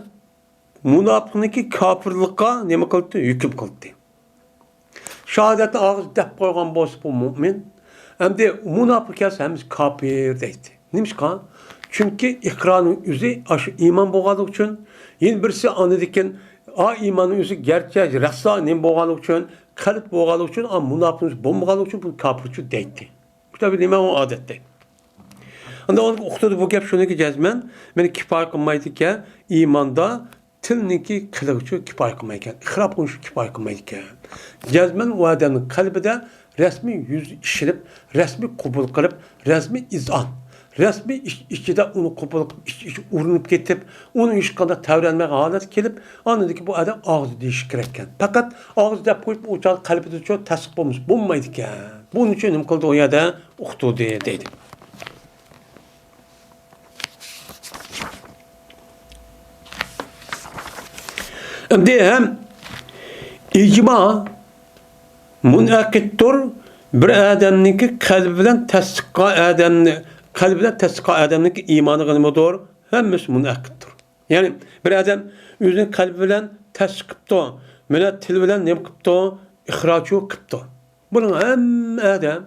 مۇناپىقنىڭكى كاپىرلىققا نېمە قىلتى؟ ھۆكۈم قىلتى. شاھادەتنى ئاغزىدا دەپ قويغان بولسا بۇ مۇئمىن، ئەمدى مۇناپىق كەلسە ھەممىسى كاپىر دەيتتى. نېمىشقا؟ چۈنكى ئىقرارنىڭ ئۆزى ئاشۇ ئىمان بولغانلىقى ئۈچۈن، يەنە بىرسى ئاندىن كېيىن ئا ئىماننىڭ ئۆزى گەرچە رەسلا نېمە بولغانلىقى ئۈچۈن، قەلب بولغانلىقى ئۈچۈن، ئا مۇناپىق بولمىغانلىقى ئۈچۈن بۇنى كاپىرچۇ دەيتتى. بۇ تەبىئىي نېمە ئۇ ئادەتتە. ئەمدى ئۇقتۇردى بۇ گەپ شۇنىكى، جەزمەن مېنى كىپايە قىلمايدىكەن، ئىماندا تىلنىڭكى قىلىغۇچى كىپايە قىلمايدىكەن، ئىقرار قىلغۇچى كىپايە قىلمايدىكەن. جەزمەن ئۇ ئادەمنىڭ قەلبىدە رەسمىي يۈز ئىشىنىپ، رەسمىي قوبۇل قىلىپ، رەسمىي ئىزئان، رەسمىي ئىچ-، ئىچىدە ئۇنى قوبۇل قىلىپ، ئىچ-، ئىچى ئۇرۇنۇپ كېتىپ، ئۇنى ھېچقانداق تەۋرەنمەيدىغان ھالەتكە كېلىپ، ئاندىن كېيىن بۇ ئادەم ئاغزى دېيىشى كېرەككەن. پەقەت ئاغزى دەپ قويۇپ، ئۇ چاغدا قەلبىدىچۇ تەستىق بولمىسا بولمايدىكەن. بۇنىڭ ئۈچۈن نېمە قىلدى ئۇ يەردە؟ ئۇقتۇردى دەيدۇ. ئەمدى ھەم ئىجما مۇنئەقىدتۇر، بىر ئادەمنىڭكى قەلبى بىلەن تەستىققا ئادەمنى، قەلبى بىلەن تەستىققا ئادەمنىڭكى ئىمانىغا نېمىدۇر؟ ھەممىسى مۇنئەقىدتۇر. يەنى بىر ئادەم ئۆزىنىڭ قەلبى بىلەن تەستىق قىپتۇ، مانا تىل بىلەن نېمە قىپتۇ؟ ئىقرارچۇ قىپتۇ. بۇنىڭ ھەممە ئادەم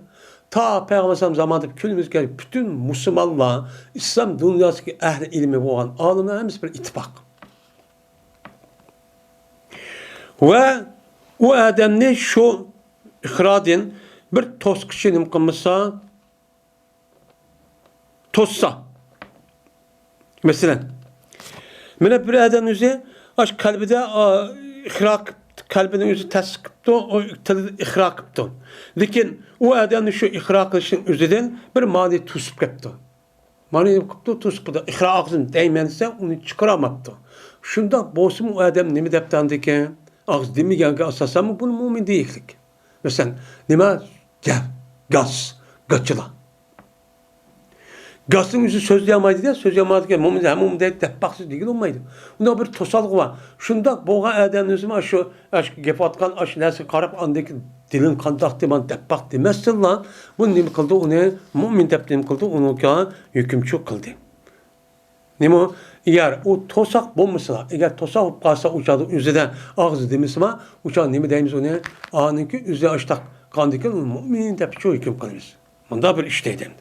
تا پەيغەمبەر ئەلەيھىسسالام زامانىدىن كۈنىمىزگە پۈتۈن مۇسۇلمانلار، ئىسلام دۇنياسىدىكى ئەھلى ئىلمى بولغان ئالىملار ھەممىسى بىر ئىتتىپاق. ۋە ئۇ ئادەمنى شۇ ئىقراردىن بىر توسقۇچى نېمە قىلمىسا، توسسا. مەسىلەن، مانا بىر ئادەم ئۆزى ئاش قەلبىدە، ئا، ئىقرار قىپ-، قەلبىنىڭ ئۆزى تەستىق قىپتۇ، ئۇ تىلىدا ئىقرار قىپتۇ. لېكىن ئۇ ئادەمنى شۇ ئىقرار قىلىشنىڭ ئۆزىدىن بىر مانى توسۇپ كەپتۇ. مانا نېمە قىپتۇ؟ توسۇپ قىپتۇ. ئىقرار ئاغزىنى دەيمەن دېسە، ئۇنى چىقىرالماپتۇ. شۇنداق بولسىمۇ ئۇ ئادەم نېمە دەپتۇ ئاندىكىن؟ ئاغزى دېمىگەنگە ئاساسەنمۇ بۇنى مۇئمىن دېيىكلىك. مەسىلەن، نېمە؟ گەپ، گاس، گاچىلا. گاسنىڭ ئۆزى سۆزلىيەلمەيدۇ-دە، سۆزلىيەلمەيدىكەن، مۇئمىن ھەم مۇئمىن دەيدۇ دەپ باقسىز دېگىلى بولمايدۇ. ئۇنداق بىر توسالغۇ بار. شۇنداق بولغان ئادەمنى ئۆزىمۇ شۇ ئاشۇ گەپ ئاتقان ئاشۇ نەرسىگە قاراپ، ئاندىن كېيىن دىلىڭ قانداق دېمەن دەپ باق دېمەستىنلا، بۇ نېمە قىلدى ئۇنى؟ مۇئمىن دەپ نېمە قىلدى؟ ئۇنىڭكى ھۆكۈمچى قىلدى. نېمە؟ ئەگەر ئۇ توساق بولمىسىلا، ئەگەر توساق بولۇپ قالسا، ئۇ چاغدا ئۆزىدە ئاغزى دېمىسىما، ئۇ چاغدا نېمە دەيمىز ئۇنى؟ ئانىڭكى ئۆزى ئاشتاق قاندىكى مۇئمىن دەپ شۇ ھۆكۈم قىلىمىز. مۇنداق بىر ئىش دەيدۇ.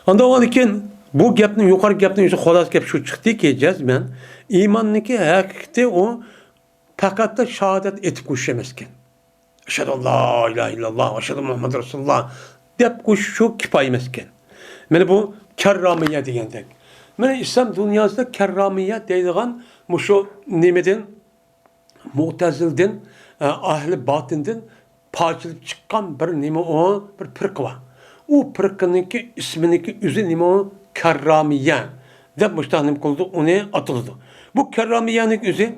ئاندىن ئۇنىڭدىن كېيىن بۇ گەپنى، يۇقىرى گەپنى ئۆزى خۇلاسە گەپ شۇ چىقتىكى، جەزمەن ئىماننىڭكى ھەقىقىتى ئۇ پەقەتلا شاھادەت ئېيتىپ قويۇش ئەمەسكەن. ئەشھەدۇ ئەن لا ئىلاھە ئىللاللا، ئەشھەدۇ مۇھەممەدۇر رەسۇلۇللا دەپ قويۇش شۇ كۇپايە ئەمەسكەن. مانا بۇ كەررامىيە دېگەندەك. مانا ئىسلام دۇنياسىدا كەررامىيە دەيدىغان مۇشۇ نېمىدىن، مۇئتەزىلىدىن، ئە، ئەھلى باتىندىن پارچىلىنىپ چىققان بىر نېمە ئۇ، بىر پىرقە بار. ئۇ پىرقىنىڭكى ئىسمىنىڭكى ئۆزى نېمە ئۇ؟ كەررامىيە دەپ مۇشۇنداق نېمە قىلىدۇ، ئۇنى ئاتىلىدۇ. بۇ كەررامىيەنىڭ ئۆزى،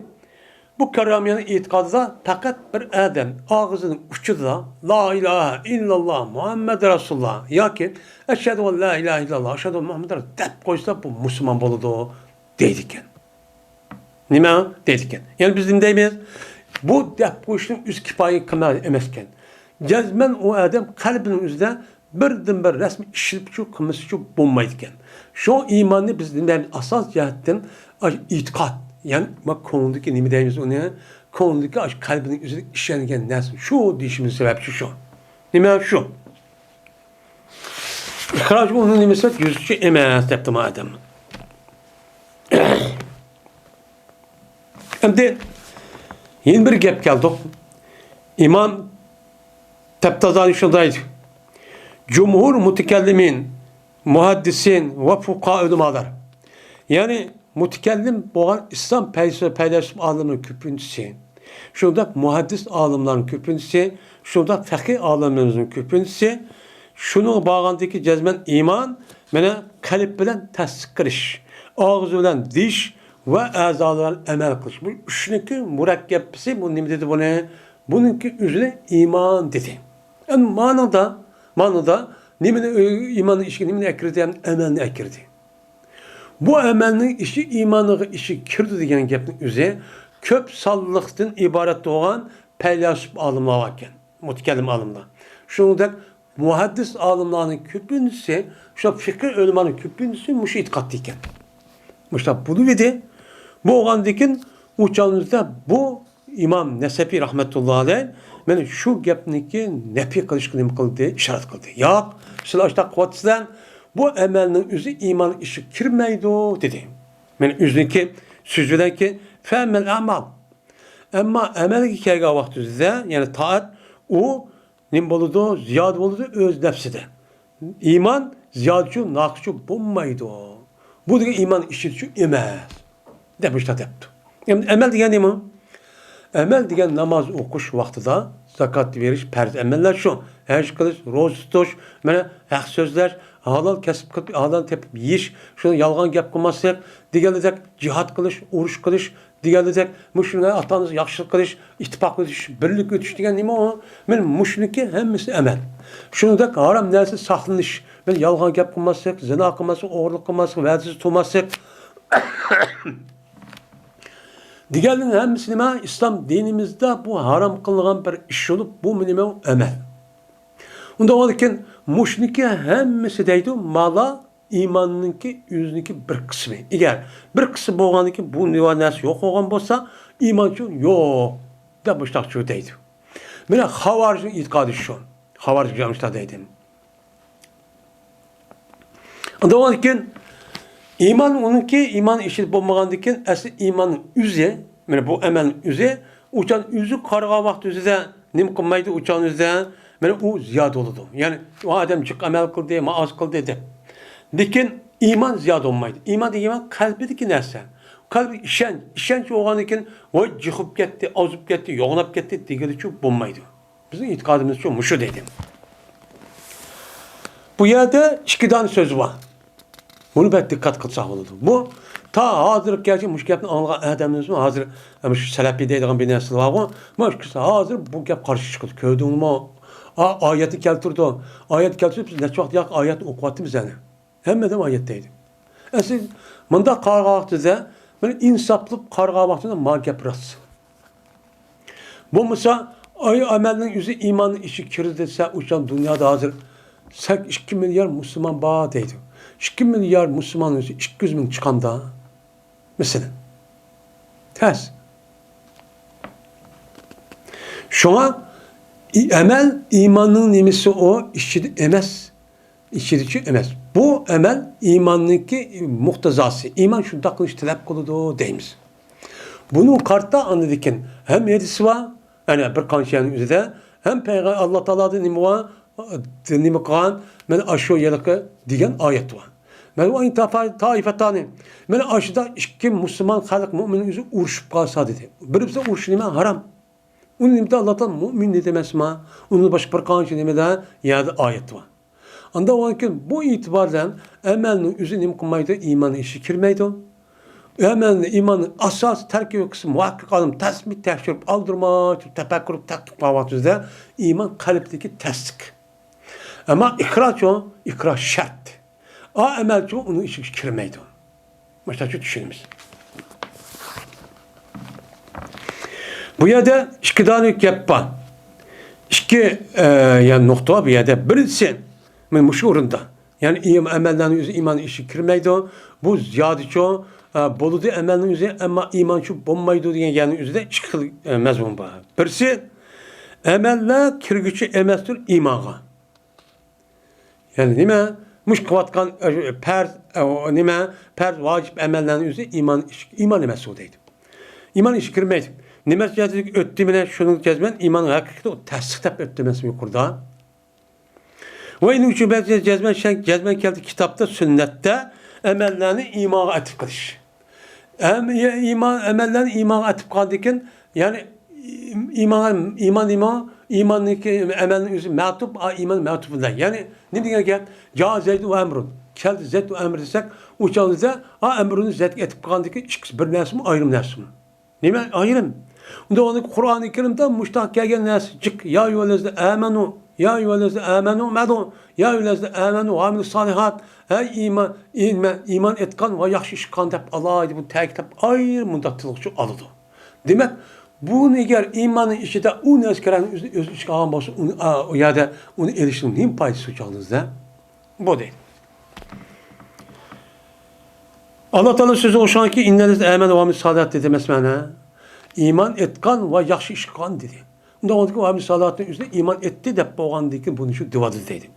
بۇ كەررامىيەنىڭ ئېتىقادىدا پەقەت بىر ئادەم ئاغزىنىڭ ئۇچىدا لا ئىلاھە ئىللاللا مۇھەممەد رەسۇلۇللا ياكى ئەشھەدۇ ئەن لا ئىلاھە ئىللاللا ئەشھەدۇ ئەننە مۇھەممەدەن دەپ قويسا، بۇ مۇسۇلمان بولىدۇ دەيدىكەن. نېمە دەيدىكەن؟ يەنى بىز نېمە دەيمىز؟ بۇ دەپ قويۇشنىڭ ئۆزى كۇپايە قىلماق ئەمەسكەن. جەزمەن ئۇ ئادەم قەلبىنىڭ ئۆزىدە بىردىنبىر رەسمىي ئىشلىتىپچۇ، قىلمىسىچۇ بولمايدىكەن. شۇ ئىماننى بىز نېمە دەيمىز؟ ئاساس جەھەتتىن ئاش-، ئېتىقاد، يەنى ما كۆڭلىدىكى نېمە دەيمىز ئۇنى؟ كۆڭلىدىكى ئاش-، قەلبىنىڭ ئۆزىدە ئىشەنگەن نەرسە شۇ دېيىشىمىز سەۋەبچى شۇ. نېمە شۇ؟ ئىقرارچۇ ئۇنىڭ نېمىسى يۈزچى ئەمەس دەپتۇ ما ئادەم. ئەمدى يەنە بىر گەپ كەلدۇق. ئىمام تەپتازانى شۇنداق دەيدۇ. جۇمھۇر مۇتەكەللىمىن، مۇھەددىسىن ۋە فۇقاھا ئۆلىمالار. يەنى مۇتەكەللىم بولغان ئىسلام پەيلىسوپى، پەيلەسوپ ئالىملىرىنىڭ كۆپىنچىسى، شۇنداق مۇھەددىس ئالىملارنىڭ كۆپىنچىسى، شۇنداق فەقىھ ئالىملىرىمىزنىڭ كۆپىنچىسى، شۇنىڭغا بارغاندىكى جەزمەن ئىمان، مانا قەلب بىلەن تەستىق قىلىش، ئاغزى بىلەن دېيىش ۋە ئەزالار بىلەن ئەمەل قىلىش. بۇ ئۈچنىڭكى مۇرەككەپىسى، بۇ نېمە دېدى بۇنى؟ بۇنىڭكى ئۆزىنى ئىمان دېدى. ئەمما مانىدا، مانىدا نېمىنى، ئىماننىڭ ئىچىگە نېمىنى ئەكىردى؟ ئەمەلنى ئەكىردى. بۇ ئەمەلنىڭ ئىچى ئىماننىڭ ئىچىگە كىرىدۇ دېگەن گەپنىڭ ئۆزى كۆپ سانلىقتىن ئىبارەت بولغان پەيلاسوپ ئالىملار باركەن، مۇتەكەللىم ئالىملار. شۇنىڭدەك مۇھەددىس ئالىملارنىڭ كۆپىنچىسى، شۇ فىقھى ئۆلىمانىڭ كۆپىنچىسى مۇشۇ ئېتىقادتا ئىكەن. مۇشۇنداق بولۇۋىدى. بولغاندىكىن ئۇ چاغىمىزدا بۇ ئىمام نەسەپى رەھمەتۇللا ئەلەي مانا شۇ گەپنىكى نەپى قىلىشقا نېمە قىلدى؟ ئىشارەت قىلدى. ياق، سىلەر ئاشۇنداق قىلىۋاتىسىلەر، بۇ ئەمەلنىڭ ئۆزى ئىمان ئىچىگە كىرمەيدۇ، دېدى. مانا ئۆزىنىڭكى سۆزى بىلەنكى فەمەل ئەمال. ئەمما ئەمەلگە كەلگەن ۋاقتىدا، يەنى تائەت، ئۇ نېمە بولىدۇ؟ زىيادە بولىدۇ ئۆز نەپسىدە. ئىمان زىيادىچۇ، ناقىسچۇ بولمايدۇ. بۇ دېگەن ئىمان ئىچىدىچۇ ئەمەس، دەپ مۇشۇنداق دەپتۇ. ئەمدى ئەمەل دېگەن نېمە؟ ئەمەل دېگەن ناماز ئوقۇش ۋاقتىدا زاكات بېرىش، پەرز ئەمەللەر شۇ. ھەج قىلىش، روزا تۇتۇش، مانا ھەق سۆزلەش، ھالال كەسىپ قىلىپ، ھالال تېپىپ يېيىش، شۇ يالغان گەپ قىلماسلىق، دېگەندەك جىھاد قىلىش، ئۇرۇش قىلىش، دېگەندەك مۇشۇ ئاتا-ئانىسىغا ياخشىلىق قىلىش، ئىتتىپاق ئۆتۈش، بىرلىك ئۆتۈش دېگەن نېمە ئۇ؟ مانا مۇشۇنىڭكى ھەممىسى ئەمەل. شۇنىڭدەك ھارام نەرسە ساقلىنىش، مانا يالغان گەپ قىلماسلىق، زىنا قىلماسلىق، ئوغرىلىق قىلماسلىق، ۋەدىسىز تۇرماسلىق. دېگەننىڭ ھەممىسى نېمە؟ ئىسلام دىنىمىزدا بۇ ھارام قىلىنغان بىر ئىش بولۇپ، بۇ نېمە؟ ئەمەل. ئۇنداق بولغاندىكىن مۇشۇنىڭكى ھەممىسى دەيدۇ، مالا ئىماننىڭكى ئۆزىنىڭكى بىر قىسمى. ئەگەر بىر قىسمى بولغاندىكىن بۇ نېمە نەرسە يوق بولغان بولسا، ئىمانچۇ يوق دەپ مۇشۇنداقچۇ دەيدۇ. مانا خاۋارىجنىڭ ئېتىقادى شۇ. خاۋارىج مۇشۇنداق دەيدۇ. ئۇنداق بولغاندىكىن ئىمان ئۇنىڭكى ئىمان ئىچىدە بولمىغاندىكىن ئەسلى ئىماننىڭ ئۆزى، مانا بۇ ئەمەلنىڭ ئۆزى، ئۇچان ئۆزى قارىغان ۋاقىت ئۆزىدە نېمە قىلمايدۇ، ئۇچان ئۆزىدە، مانا ئۇ زىيادە بولىدۇ. يەنى ئۇ ئادەم جىق ئەمەل قىلدى، ما ئاز قىلدى دەپ. لېكىن ئىمان زىيادە بولمايدۇ. ئىمان دېگەن قەلبىدىكى نەرسە. قەلبىدىكى ئىشەنچ، ئىشەنچ بولغاندىن كېيىن ۋاي جىق بولۇپ كەتتى، ئاز بولۇپ كەتتى، يوغىناپ كەتتى دېگىلىچۇ بولمايدۇ. بىزنىڭ ئېتىقادىمىزچۇ مۇشۇ دېدى. بۇ يەردە ئىككى دانە سۆز بار. بۇنى بەك دىققەت قىلساق بولىدۇ. بۇ تا ھازىرغىچە مۇشۇ گەپنى ئاڭلىغان ئادەملىرىمىزمۇ ھازىر، ئە، مۇشۇ سەلەپىي دەيدىغان بىر نەرسىلەر بارغۇ، مۇشۇ ھازىر بۇ گەپ قارشى چىقىدۇ. كۆردۈڭمۇ؟ ئا-، ئايەتنى كەلتۈردى. ئايەت كەلتۈرۈپ، بىز نەچچە ۋاقىت ياق ئايەتنى ئوقۇۋاتىمىز يەنە. ھەممىدىن ئايەت دەيدۇ. ئەسلى مۇنداق قارىغان ۋاقتىدا بىر ئىنساپلىق قارىغان ۋاقتىدا ما گەپ راست. بولمىسا، ئاي ئەمەلنىڭ ئۆزى ئىماننىڭ ئىچىگە كىردى دېسە، ئۇچان دۇنيادا ھازىر سەك-، ئىككى مىليار مۇسۇلمان بار دەيدۇ. ئىككى مىليار مۇسۇلماننىڭ ئۆزى ئىككى يۈز مىڭ چىقامدا؟ مەسىلەن. تەس. شۇڭا ئى-، ئەمەل ئىماننىڭ نېمىسى ئۇ؟ ئىچىدە ئەمەس. ئىچىدىچۇ ئەمەس. بۇ ئەمەل ئىماننىڭكى مۇقتەزاسى. ئىمان شۇنداق قىلىش تەلەپ قىلىدۇ دەيمىز. بۇنىڭغا قارىتا ئاندىن كېيىن ھەم ھەدىس بار، يەنى بىر قانچە يەرنىڭ ئۆزىدە، ھەم پەيغە-، ئاللا تائالادىن نېمە بار، نېمە قىلغان، مانا ئاشۇ ھېلىقى دېگەن ئايەت بار. مانا ئۇ ئەينى تاپا-، تائىفەتانى، مانا ئاشۇدا ئىككى مۇسۇلمان خەلق مۇئمىن ئۆزى ئۇرۇشۇپ قالسا دېدى. بىر بىزدە ئۇرۇش نېمە؟ ھارام. ئۇنى نېمىدە ئاللا تائالا مۇئمىن دېدى ئەمەسما؟ ئۇنىڭ باشقا بىر قانچە نېمىدە يەردە ئايەت بار. ئانداق بولغاندىكىن بۇ ئېتىبار بىلەن ئەمەلنىڭ ئۆزى نېمە قىلمايدۇ؟ ئىماننىڭ ئىچىگە كىرمەيدۇ. ئەمەلنى، ئىماننىڭ ئاساسىي تەركىبىي قىسمى مۇھەككىك ئالىم تەسبىھ تەكشۈرۈپ، ئالدۇرماي تۇرۇپ، تەپەككۇر، تەتقىق قىلغان ۋاقتىمىزدا ئىمان قەلبتىكى تەستىق. ئەمما ئىقرارچۇ؟ ئىقرار شەرت. ئا ئەمەلچۇ ئۇنىڭ ئىچىگە كىرمەيدۇ. مۇشۇنداقچە چۈشىنىمىز. بۇ يەردە ئىككى دانە گەپ بار. ئىككى، ئە، يەنى نۇقتا بار بۇ يەردە. بىرىنچىسى، مانا مۇشۇ ئورۇندا. يەنى ئىم-، ئەمەللەرنىڭ ئۆزى ئىماننىڭ ئىچىگە كىرمەيدۇ. بۇ زىيادىچۇ، ئە، بولىدۇ ئەمەلنىڭ ئۆزى، ئەمما ئىمانچۇ بولمايدۇ دېگەن گەپنىڭ ئۆزىدە ئىككى خىل، ئە، مەزمۇن بار. بىرسى، ئەمەللەر كىرگۈچى ئەمەستۇر ئىمانغا. يەنى نېمە؟ مۇشۇ قىلىۋاتقان، ئە، پەرز، ئە، نېمە؟ پەرز، ۋاجىپ ئەمەللەرنىڭ ئۆزى ئىمان ئىش-، ئىمان ئەمەس ئۇ دەيدۇ. ئىمان ئىچىگە كىرمەيدۇ. نېمە جەزمىگە ئۆتتى مانا شۇنىڭ جەزمەن ئىماننىڭ ھەقىقىتى ئۇ تەستىق دەپ ئۆتتى ئەمەسمۇ يۇقىرىدا؟ ۋە ئىنىڭ ئۈچۈن بەزى جەزمەن شەك-، جەزمەن كەلدى كىتابتا، سۈننەتتە ئەمەللەرنى ئىمانغا ئەتىپ قىلىش. ئەم-، ئىمان، ئەمەللەرنى ئىمانغا ئەتىپ قالغاندىكىن، يەنى ئىمان، ئىمان، ئىمان، ئىماننىڭكى ئەمەلنىڭ ئۆزى مەتۇپ، ئا، ئىمان مەتۇپ بىلەن. يەنى نېمە دېگەن گەپ؟ جا زەيدۇ ۋە ئەمرۇن. كەلدى زەيد ۋە ئەمر دېسەك، ئۇ چاغدا، ئا، ئەمرۇنى زەيدكە ئەتىپ قالغاندىكىن ئىككىسى بىر نەرسىمۇ، ئايرىم نەرسىمۇ؟ نېمە ئايرىم؟ ئۇندا ئۇنىڭ قۇرئانى كەرىمدە مۇشتاق كەلگەن نەرسە جىق، يا ئەييۇھەللەزىنە ئامەنۇ، يا ئەييۇھەللەزىنە ئامەنۇ، مەدۇ، يا ئەييۇھەللەزىنە ئامەنۇ ۋە ئامىلۇسسالىھات، ھەي ئىمان، ئىمان، ئىمان ئېيتقان ۋە ياخشى ئىش قىلغان دەپ ئالاھىدە بۇنى تەكىتلەپ ئايرىم مۇنداق تىلغا ئالىدۇ. دېمەك، بۇنى ئەگەر ئىماننىڭ ئىچىدە ئۇ نەرسە كىرەرنى ئۆزى، ئۆزى ئىچىگە ئالغان بولسا، ئۇنى، ئا، ئۇ يەردە ئۇنى ئېلىشنىڭ نېمە پايدىسى ئۇ چاغدا؟ بۇ دەيدۇ. ئاللا تائالا سۆزى ئوخشىغانكى، ئىننەللەزىنە ئامەنۇ ۋە ئامىلۇسسالىھات دېدى ئەمەسمۇ ئەنە؟ ئىمان ئېيتقان ۋە ياخشى ئىش قىلغان دېدى. ئۇنداق بولغاندىكىن ۋە ئامىلۇسسالىھاتنىڭ ئۆزىنى ئىمان ئېيتتى دەپ بولغاندىكىن بۇنى شۇ دېۋالدى دەيدۇ.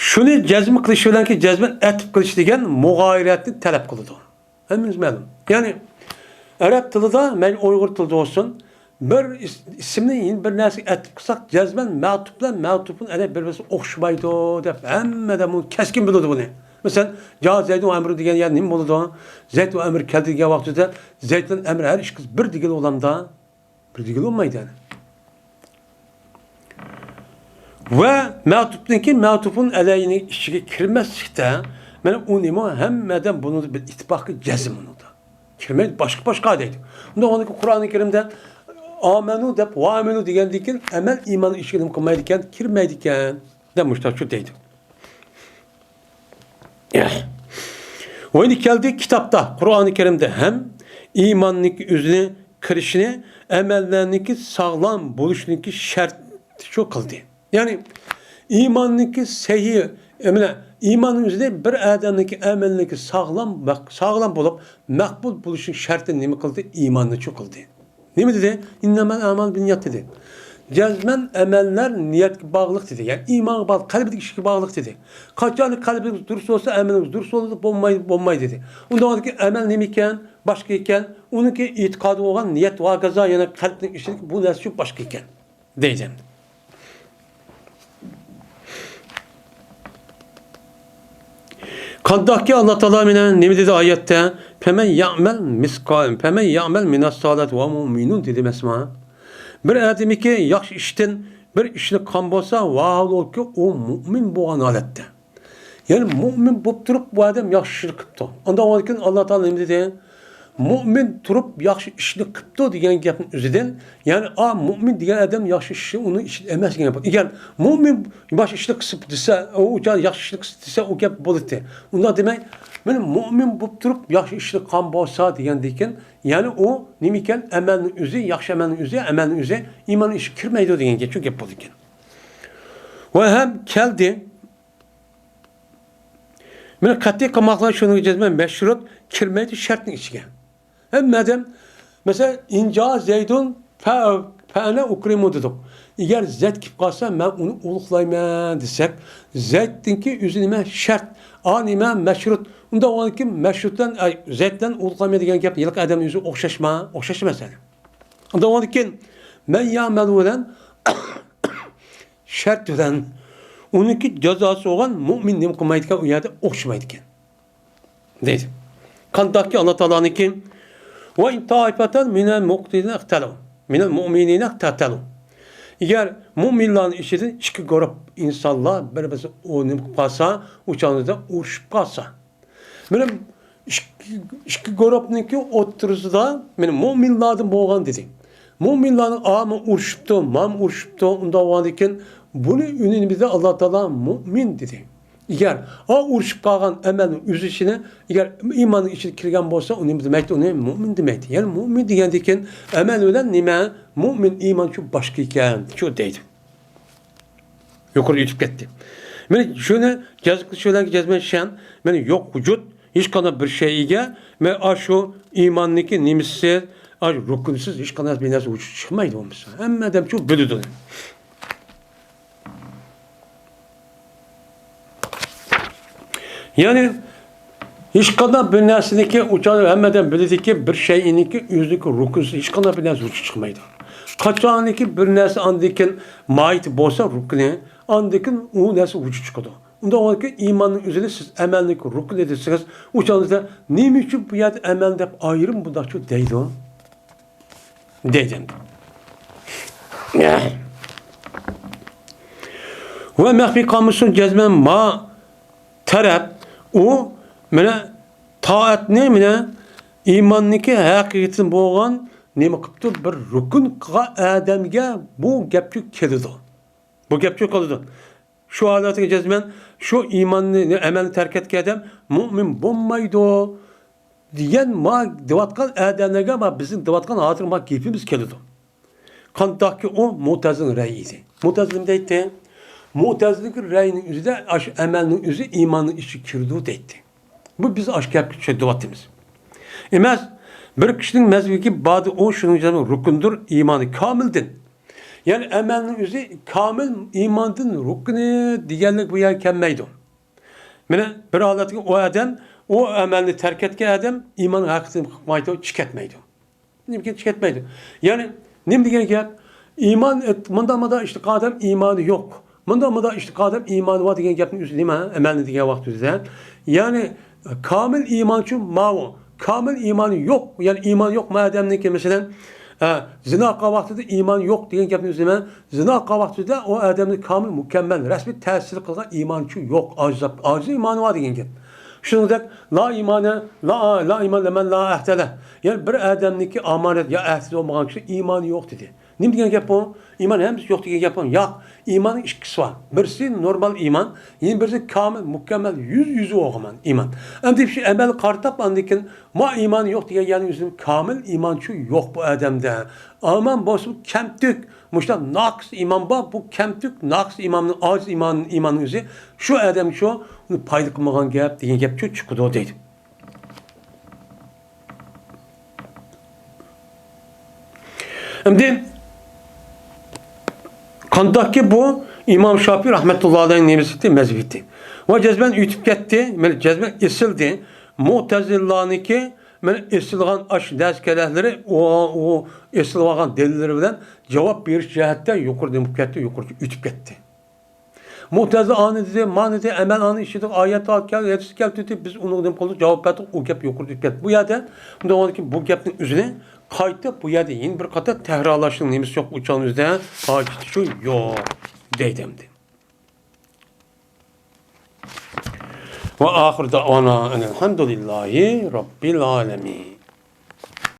شۇنى جەزم قىلىش بىلەنكى جەزمەن ئەتىپ قىلىش دېگەن مۇغايىرەتنى تەلەپ قىلىدۇ. ھەممىمىز مەلۇم. يەنى ئەرەب تىلىدا، مەيلى ئۇيغۇر تىلىدا بولسۇن، بىر ئىس-، ئىسىمنى يەنە بىر نەرسىگە ئەتىپ قىلساق، جەزمەن مەتۇپ بىلەن مەتۇپۇن ئەلەيھ بىر-بىرسىگە ئوخشىمايدۇ دەپ ھەممە ئادەم بۇنى كەسكىن بىلىدۇ بۇنى. مەسىلەن، جا زەيدۇن ئەمرۇ دېگەن يەر نېمە بولىدۇ؟ زەيد ۋە ئەمر كەلدى دېگەن ۋاقتىدا زەيد بىلەن ئەمر ھەر ئىككىسى بىر دېگىلى بولامدا؟ بىر دېگىلى بولمايدۇ يەنى. ۋە مەتۇپنىڭكى مەتۇپۇن ئەلەيھنىڭ ئىچىگە كىرمەسلىكتە، مانا ئۇنىمۇ ھەممە ئادەم بۇنى بىر ئىتتىپاققا جەزم بۇنىدا. كىرمەيدۇ، باشقا، باشقا دەيدۇ. ئۇنداق بولغاندىكىن قۇرئانى كەرىمدە ئامەنۇ دەپ، ۋە ئامەنۇ دېگەندىن كېيىن ئەمەل ئىمان ئىشىكىنى نېمە قىلمايدىكەن، كىرمەيدىكەن دەپ مۇشتاق شۇ دەيدۇ. ۋە ئەمدى كەلدى كىتابتا، قۇرئانى كەرىمدە ھەم ئىماننىڭكى ئۆزىنى كىرىشىنى، ئەمەللەرنىڭكى ساغلام بولۇشىنىڭكى شەرتى شۇ قىلدى. يەنى ئىماننىڭكى سەھىھ، مانا ئىماننىڭ ئۆزىدە بىر ئادەمنىڭكى ئەمەلنىڭكى ساغلام، ساغلام بولۇپ، مەقبۇل بولۇشىنىڭ شەرتىنى نېمە قىلدى؟ ئىماننى شۇ قىلدى. نېمە دېدى؟ «ئىننەمەل ئەمالۇ بىننىيات» دېدى. جەزمەن ئەمەللەر نىيەتكە باغلىق دېدى. يەنى ئىمانغا باغلىق، قەلبىدىكى ئىشكە باغلىق دېدى. قاچان قەلبىڭىز دۇرۇس بولسا، ئەمىلىڭىز دۇرۇس بولىدۇ، بولماي، بولماي دېدى. ئۇنداق بولغاندىكىن ئەمەل نېمە ئىكەن؟ باشقا ئىكەن. ئۇنىڭكى ئېتىقادى بولغان نىيەت ۋە ھاكازا يەنە قەلبنىڭ ئىچىدىكى بۇ نەرسە شۇ باشقا ئىكەن. دەيدۇ. قانداقكى ئاللا تائالا مانا نېمە دېدى ئايەتتە؟ «فەمەن يەئمەل مىسقال، فەمەن يەئمەل مىنەس سالىھاتى ۋە مۇئمىنۇن» دېدى ئەمەسمۇ؟ بىر ئادەمكى ياخشى ئىشتىن بىر ئىشنى قىلغان بولسا، ۋاھالۇكى ئۇ مۇئمىن بولغان ھالەتتە. يەنى مۇئمىن بولۇپ تۇرۇپ بۇ ئادەم ياخشى ئىشنى قىپتۇ. ئاندىن كېيىن ئاللا تائالا نېمە دېدى؟ مۇئمىن تۇرۇپ ياخشى ئىشنى قىپتۇ دېگەن گەپنىڭ ئۆزىدىن، يەنى ئا، مۇئمىن دېگەن ئادەم ياخشى ئىشى ئۇنىڭ ئىشى ئەمەس دېگەن گەپ. ئەگەر مۇئمىن ياخشى ئىشنى قىلسا دېسە، ئۇ ياخشى ئىشنى قىلسا دېسە، ئۇ گەپ بولاتتى. ئۇنداق دېمەي، مانا مۇئمىن بولۇپ تۇرۇپ ياخشى ئىشنى قىلغان بولسا دېگەندىن كېيىن، يەنى ئۇ نېمە ئىكەن؟ ئەمەلنىڭ ئۆزى، ياخشى ئەمەلنىڭ ئۆزى، ئەمەلنىڭ ئۆزى ئىماننىڭ ئىچىگە كىرمەيدۇ دېگەن گەپ، شۇ گەپ بولىدىكەن. ۋە ھەم كەلدى. مانا قەتئىي قىلماقلار شۇنىڭغا جەزمەن مەشرۇت، كىرمەيدۇ شەرتنىڭ ئىچىگە. ھەممە ئادەم، مەسىلەن، «ئىن جاء زەيدۇن فە-، فەئەنە ئۇكرىمۇ» دېدۇق. ئەگەر زەيد كېلىپ قالسا، مەن ئۇنى ئۇلۇغلايمەن دېسەك، زەيدنىڭكى ئۆزى نېمە؟ شەرت. ئا نېمە؟ مەشرۇت. ئۇنداق بولغاندىكىن مەشرۇت بىلەن، ئەي، زەيد بىلەن ئۇلۇغلايمەن دېگەن گەپ ھېلىقى ئادەمنىڭ ئۆزى ئوخشاشما؟ ئوخشاش ئەمەس ھەلى. ئۇنداق بولغاندىكىن مەن يەئمەل بىلەن شەرت بىلەن ئۇنىڭكى جازاسى بولغان مۇئمىن نېمە قىلمايدىكەن، ئۇ يەردە ئوخشىمايدىكەن. دەيدۇ. قانداقكى ئاللا تائالانىڭكى، «ۋە ئىن تائىفەتان مىنەل مۇقتىلىنە ئىقتەلۇ، مىنەل مۇئمىنىنە ئىقتەتەلۇ». ئەگەر مۇئمىنلارنىڭ ئىچىدىن ئىككى گۇرۇپ ئىنسانلار بىر-بىرسى ئۇ نېمە قىلىپ قالسا، ئۇ چاغدا ئۇرۇشۇپ قالسا. مانا ئىككى، ئىككى گۇرۇپنىڭكى ئوتتۇرىسىدا مانا مۇئمىنلاردىن بولغان دېدى. مۇئمىنلارنىڭ ئامۇ ئۇرۇشۇپتۇ، مامۇ ئۇرۇشۇپتۇ، ئۇنداق بولغاندىكىن بۇنى ئۈنىمىزدە ئاللا تائالا مۇئمىن دېدى. ئەگەر ئا ئۇرۇشۇپ قالغان ئەمەلنىڭ ئۆزىشىنى، ئەگەر ئىماننىڭ ئىچىگە كىرگەن بولسا، ئۇنى نېمە دېمەيدۇ؟ ئۇنى مۇئمىن دېمەيدۇ. يەنى مۇئمىن دېگەندىكىن ئەمەل بىلەن نېمە؟ مۇئمىن ئىمان شۇ باشقا ئىكەن، شۇ دەيدۇ. يۇقىرى ئۆتۈپ كەتتى. مانا شۇنى جەزم قىلىش بىلەن جەزمەن شەن، مانا يوق ۋۇجۇد، ھېچقانداق بىر شەيئىگە، مانا ئاشۇ ئىماننىڭكى نېمىسىز، ئاشۇ رۇكنىسىز ھېچقانداق بىر نەرسە ۋۇجۇدقا چىقمايدۇ بولمىسا. ھەممە ئادەم شۇ بىلىدۇ. يەنى ھېچقانداق بىر نەرسىنىڭكى، ئۇ چاغدا ھەممە ئادەم بىلىدىكى، بىر شەيئىنىڭكى ئۆزىنىڭكى رۇكنىسى ھېچقانداق بىر نەرسە ۋۇجۇدقا چىقمايدۇ. قاچانكى بىر نەرسە ئاندىن كېيىن ماھىيىتى بولسا رۇكنى، ئاندىن كېيىن ئۇ نەرسە ۋۇجۇدقا چىقىدۇ. ئۇنداق بولغاندىكىن ئىماننىڭ ئۆزىنى سىز ئەمەلنىڭكى رۇكنى دېسىڭىز، ئۇ چاغدا نېمە ئۈچۈن بۇ يەردە ئەمەل دەپ ئايرىم بۇنداقچۇ دەيدۇ؟ دەيدۇ. ۋە مەخپىي قالمىسۇن جەزمەن ما تەرەپ، ئۇ مانا تائەتنى مانا ئىماننىڭكى ھەقىقىتىدىن بولغان نېمە قىپتۇ؟ بىر رۇكۇن قىلغان ئادەمگە بۇ گەپچۇ كېلىدۇ. بۇ گەپچۇ قىلىدۇ. شۇ ھالەتكە جەزمەن شۇ ئىماننى، ئەمەلنى تەرك ئەتكەن ئادەم مۇئمىن بولمايدۇ دېگەن ما دەۋاتقان ئادەملەرگە ما بىزنىڭ دەۋاتقان ھازىر ما گېپىمىز كېلىدۇ. قانداقكى ئۇ مۇتەزىلىنىڭ رەيى ئىدى. مۇتەزىلە نېمە دەيتتى؟ مۇتەزىلىنىڭكى رەيىنىڭ ئۆزىدە ئاشۇ ئەمەلنىڭ ئۆزى ئىماننىڭ ئىچىگە كىرىدۇ دەيتتى. بۇ بىز ئاشۇ گەپكە چۈشەندۈرۈۋاتىمىز. ئەمەس، بىر كىشىنىڭ مەزھىپىگە باردى، ئۇ شۇنىڭ ئۈچۈن رۇكۇندۇر ئىمانى كامىلدىن. يەنى ئەمەلنىڭ ئۆزى كامىل ئىماندىن رۇكنى دېگەنلىك بۇ يەرگە كەلمەيدۇ. مانا بىر ھالەتتە ئۇ ئادەم، ئۇ ئەمەلنى تەرك ئەتكەن ئادەم ئىمان ھەقىقىتىنى قىلمايدۇ، چىقەتمەيدۇ. نېمىكىن چىقەتمەيدۇ. يەنى نېمە دېگەن گەپ؟ ئىمان، مۇنداق، مۇنداق ئېيتقان ئادەم ئىمانى يوق. مۇنداق، مۇنداق ئېيتقان ئادەم ئىمانى بار دېگەن گەپنىڭ ئۆزى نېمە؟ ئەمەلنى دېگەن ۋاقتىمىزدا. يەنى، كامىل ئىمانچۇ ماۋۇ. كامىل ئىمانى يوق. يەنى ئىمانى يوق ما ئادەمنىڭكى، مەسىلەن، ئە، زىنا قىلغان ۋاقتىدا ئىمانى يوق دېگەن گەپنىڭ ئۆزى نېمە؟ زىنا قىلغان ۋاقتىدا ئۇ ئادەمنى كامىل، مۇكەممەل، رەسمىي تەسىر قىلغان ئىمانچۇ يوق. ئاجىز، ئاجىز ئىمانى بار دېگەن گەپ. شۇنىڭدەك، لا ئىمانە، لا، لا ئىمان لىمەن لا ئەھدە لەھ. يەنى بىر ئادەمنىڭكى ئامانەت يا ئەھدى بولمىغان كىشى ئىمانى يوق دېدى. نېمە دېگەن گەپ بۇ؟ ئىمان ھەممىسى يوق دېگەن گەپ بۇ؟ ياق. ئىماننىڭ ئىككىسى بار. بىرسى نورمال ئىمان، يەنە بىرسى كامىل، مۇكەممەل، يۈز يۈزى بولغان ئىمان. ئەمدى شۇ ئەمەلگە قارىتىپ، ئاندىن كېيىن ما ئىمانى يوق دېگەن يەرنىڭ ئۆزىدىن كامىل ئىمانچۇ يوق بۇ ئادەمدە. ئىمان بولسا كەمتۈك، مۇشۇنداق ناقىس ئىمان بار، بۇ كەمتۈك، ناقىس ئىماننىڭ، ئاجىز ئىمان، ئىماننىڭ ئۆزى شۇ ئادەم شۇ، ئۇنى پايدا قىلمىغان گەپ دېگەن گەپ شۇ چىقىدۇ دەيدۇ. ئەمدى قانداقكى بۇ ئىمام شافىي رەھمەتۇللاھى ئەلەيھىنىڭ نېمىسى، مەزھىپى. ۋە جەزمەن ئۆتۈپ كەتتى، مەن جەزمەن ئېسىلدى. مۇتەزىلىلەرنىڭكى مەن ئېسىلغان ئاش دەس كەلەكلىرى، ئۇ، ئۇ ئېسىلىۋالغان دەلىللىرى بىلەن جاۋاب بېرىش جەھەتتە يۇقىرىدىن بولۇپ كەتتى، يۇقىرى ئۆتۈپ كەتتى. مۇتەزىلە ئانى دېدى، مانى دېدى، ئەمەل ئانى ئىچىدە ئايەت كەل-، ھەدىس كەلتۈردى، بىز ئۇنىڭدىن قولدا جاۋاب بەردۇق، ئۇ گەپ يۇقىرىدا ئۆتۈپ كەتتى. بۇ يەردە، بۇنىڭدىن كېيىن بۇ گەپنىڭ ئۆزىنى قايتا بۇ يەردە يەنە بىر قاتار تەكرارلاشنىڭ نېمىسى يوق، ئۇ چاغنىڭ ئۆزىدە ھاجىتى شۇ يوق دەيدۇ ئەمدى. ۋە ئاخىر دەئۋانا ئەنىلھەمدۇلىللاھى رەببىل ئالەمىن.